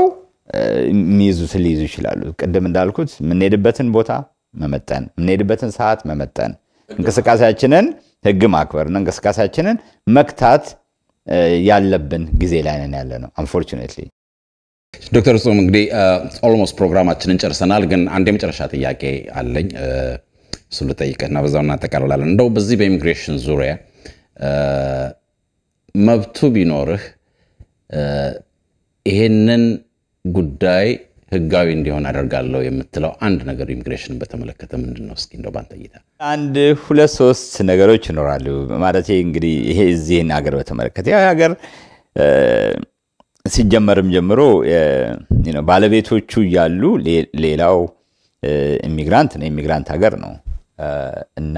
የሚይዙትን ሊይዙ ይችላሉ። ቅድም እንዳልኩት የምንሄድበትን ቦታ መመጠን፣ የምንሄድበትን ሰዓት መመጠን፣ እንቅስቃሴያችንን ህግ ማክበር እና እንቅስቃሴያችንን መግታት ያለብን ጊዜ ላይ ነን ያለ ነው unfortunately። ዶክተር ፍጹም፣ እንግዲህ almost ፕሮግራማችንን ጨርሰናል፣ ግን አንድ የመጨረሻ ጥያቄ አለኝ። እሱን ልጠይቅህና በዛው እናጠቃልላለን። እንደው በዚህ በኢሚግሬሽን ዙሪያ መብቱ ቢኖርህ ይሄንን ጉዳይ ህጋዊ እንዲሆን አደርጋለሁ የምትለው አንድ ነገር ኢሚግሬሽንን በተመለከተ ምንድን ነው? እስኪ እንደው ባንተ እይታ። አንድ ሁለት ሶስት ነገሮች ይኖራሉ። ማለት እንግዲህ ይሄ እዚህን ሀገር በተመለከተ ያ ሀገር ሲጀመርም ጀምሮ ባለቤቶቹ እያሉ ሌላው immigrant ነው። Immigrant ሀገር ነው እና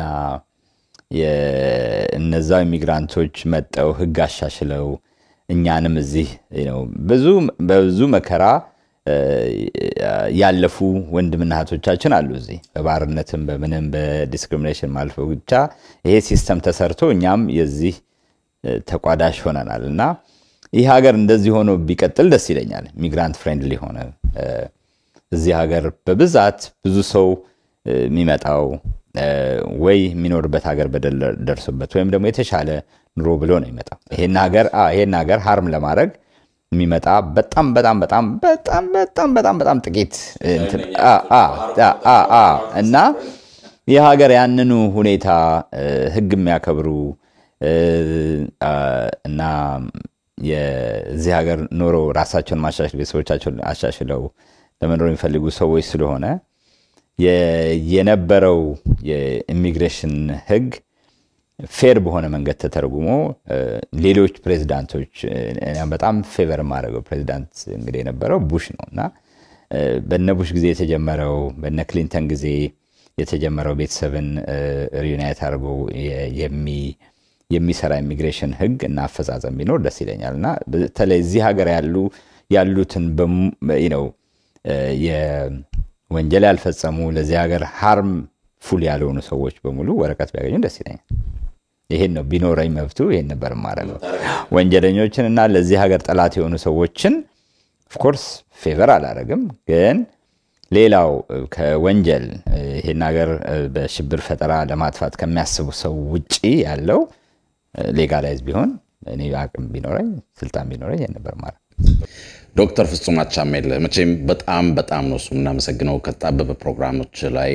እነዛ immigrant ኦች መጥተው ህግ አሻሽለው እኛንም እዚህ ብዙ በብዙ መከራ ያለፉ ወንድምና እህቶቻችን አሉ። እዚህ በባርነትም በምንም በ discrimination አልፈው ብቻ ይሄ system ተሰርቶ እኛም የዚህ ተቋዳሽ ሆነናል እና ይህ ሀገር እንደዚህ ሆኖ ቢቀጥል ደስ ይለኛል። Immigrant friendly ሆነ እዚህ ሀገር በብዛት ብዙ ሰው የሚመጣው ወይ የሚኖርበት ሀገር በደል ደርሶበት ወይም ደግሞ የተሻለ ኑሮ ብሎ ነው የሚመጣው። ይሄን ሀገር harm ለማድረግ የሚመጣ በጣም በጣም በጣም በጣም በጣም በጣም በጣም ጥቂት እና ይህ ሀገር ያንኑ ሁኔታ ህግ የሚያከብሩ እና የዚህ ሀገር ኖሮ ራሳቸውን ማሻሽል፣ ቤተሰቦቻቸውን አሻሽለው ለመኖር የሚፈልጉ ሰዎች ስለሆነ የነበረው የኢሚግሬሽን ህግ fair በሆነ መንገድ ተተርጉሞ ሌሎች ፕሬዚዳንቶች፣ በጣም favor የማደርገው ፕሬዚዳንት እንግዲህ የነበረው ቡሽ ነው እና በነ ቡሽ ጊዜ የተጀመረው፣ በነ ክሊንተን ጊዜ የተጀመረው ቤተሰብን reunite አድርጎ የሚሰራ ኢሚግሬሽን ህግ እና አፈጻጸም ቢኖር ደስ ይለኛል። እና በተለይ እዚህ ሀገር ያሉትን ነው የወንጀል ያልፈጸሙ፣ ለዚህ ሀገር harmful ያልሆኑ ሰዎች በሙሉ ወረቀት ቢያገኙ ደስ ይለኛል። ይሄን ነው፣ ቢኖረኝ መብቱ ይሄን ነበር የማደርገው። ወንጀለኞችን እና ለዚህ ሀገር ጠላት የሆኑ ሰዎችን of course favor አላደርግም። ግን ሌላው ከወንጀል ይሄን ሀገር በሽብር ፈጠራ ለማጥፋት ከሚያስቡ ሰው ውጪ ያለው legalize ቢሆን፣ እኔ አቅም ቢኖረኝ፣ ስልጣን ቢኖረኝ ይሄን ነበር ማለት። ዶክተር ፍጹም አቻሜልህ፣ መቼም በጣም በጣም ነው እሱ የምናመሰግነው። ከተጣበበ ፕሮግራሞች ላይ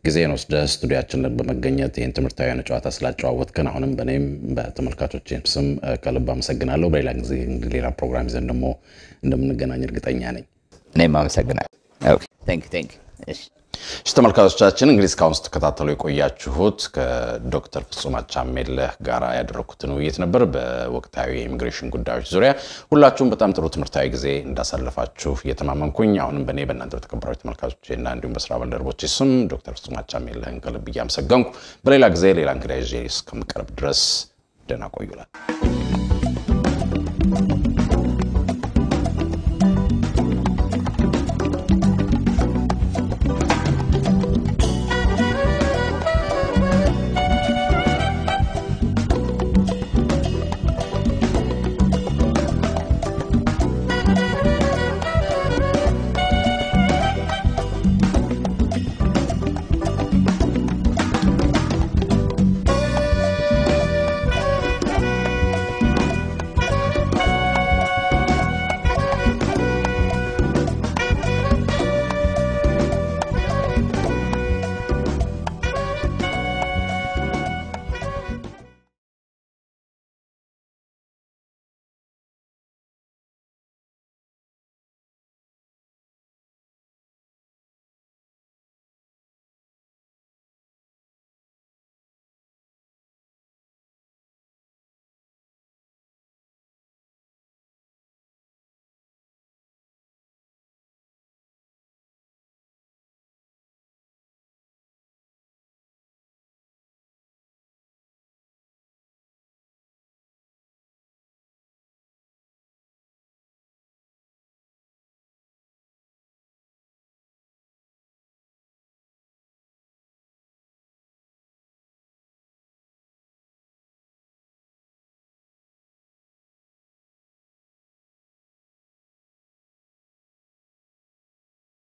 ጊዜን ወስደህ ስቱዲያችን በመገኘት ይህን ትምህርታዊ የሆነ ጨዋታ ስላጨዋወትከን አሁንም በእኔም በተመልካቾችም ስም ከልብ አመሰግናለሁ። በሌላ ጊዜ ሌላ ፕሮግራም ይዘን ደግሞ እንደምንገናኝ እርግጠኛ ነኝ። እኔም አመሰግናለሁ። Thank you, thank you። እሺ ተመልካቾቻችን፣ እንግዲህ እስካሁን ስትከታተሉ የቆያችሁት ከዶክተር ፍጹም አቻሜለህ ጋር ያደረግኩትን ውይይት ነበር በወቅታዊ የኢሚግሬሽን ጉዳዮች ዙሪያ። ሁላችሁም በጣም ጥሩ ትምህርታዊ ጊዜ እንዳሳለፋችሁ እየተማመንኩኝ አሁንም በእኔ፣ በእናንተ በተከበራችሁ ተመልካቾች እና እንዲሁም በስራ ባልደረቦች ስም ዶክተር ፍጹም አቻሜለህን ከልብ እያመሰገንኩ በሌላ ጊዜ ሌላ እንግዳ ይዤ እስከምቀርብ ድረስ ደህና ቆዩ እላለሁ።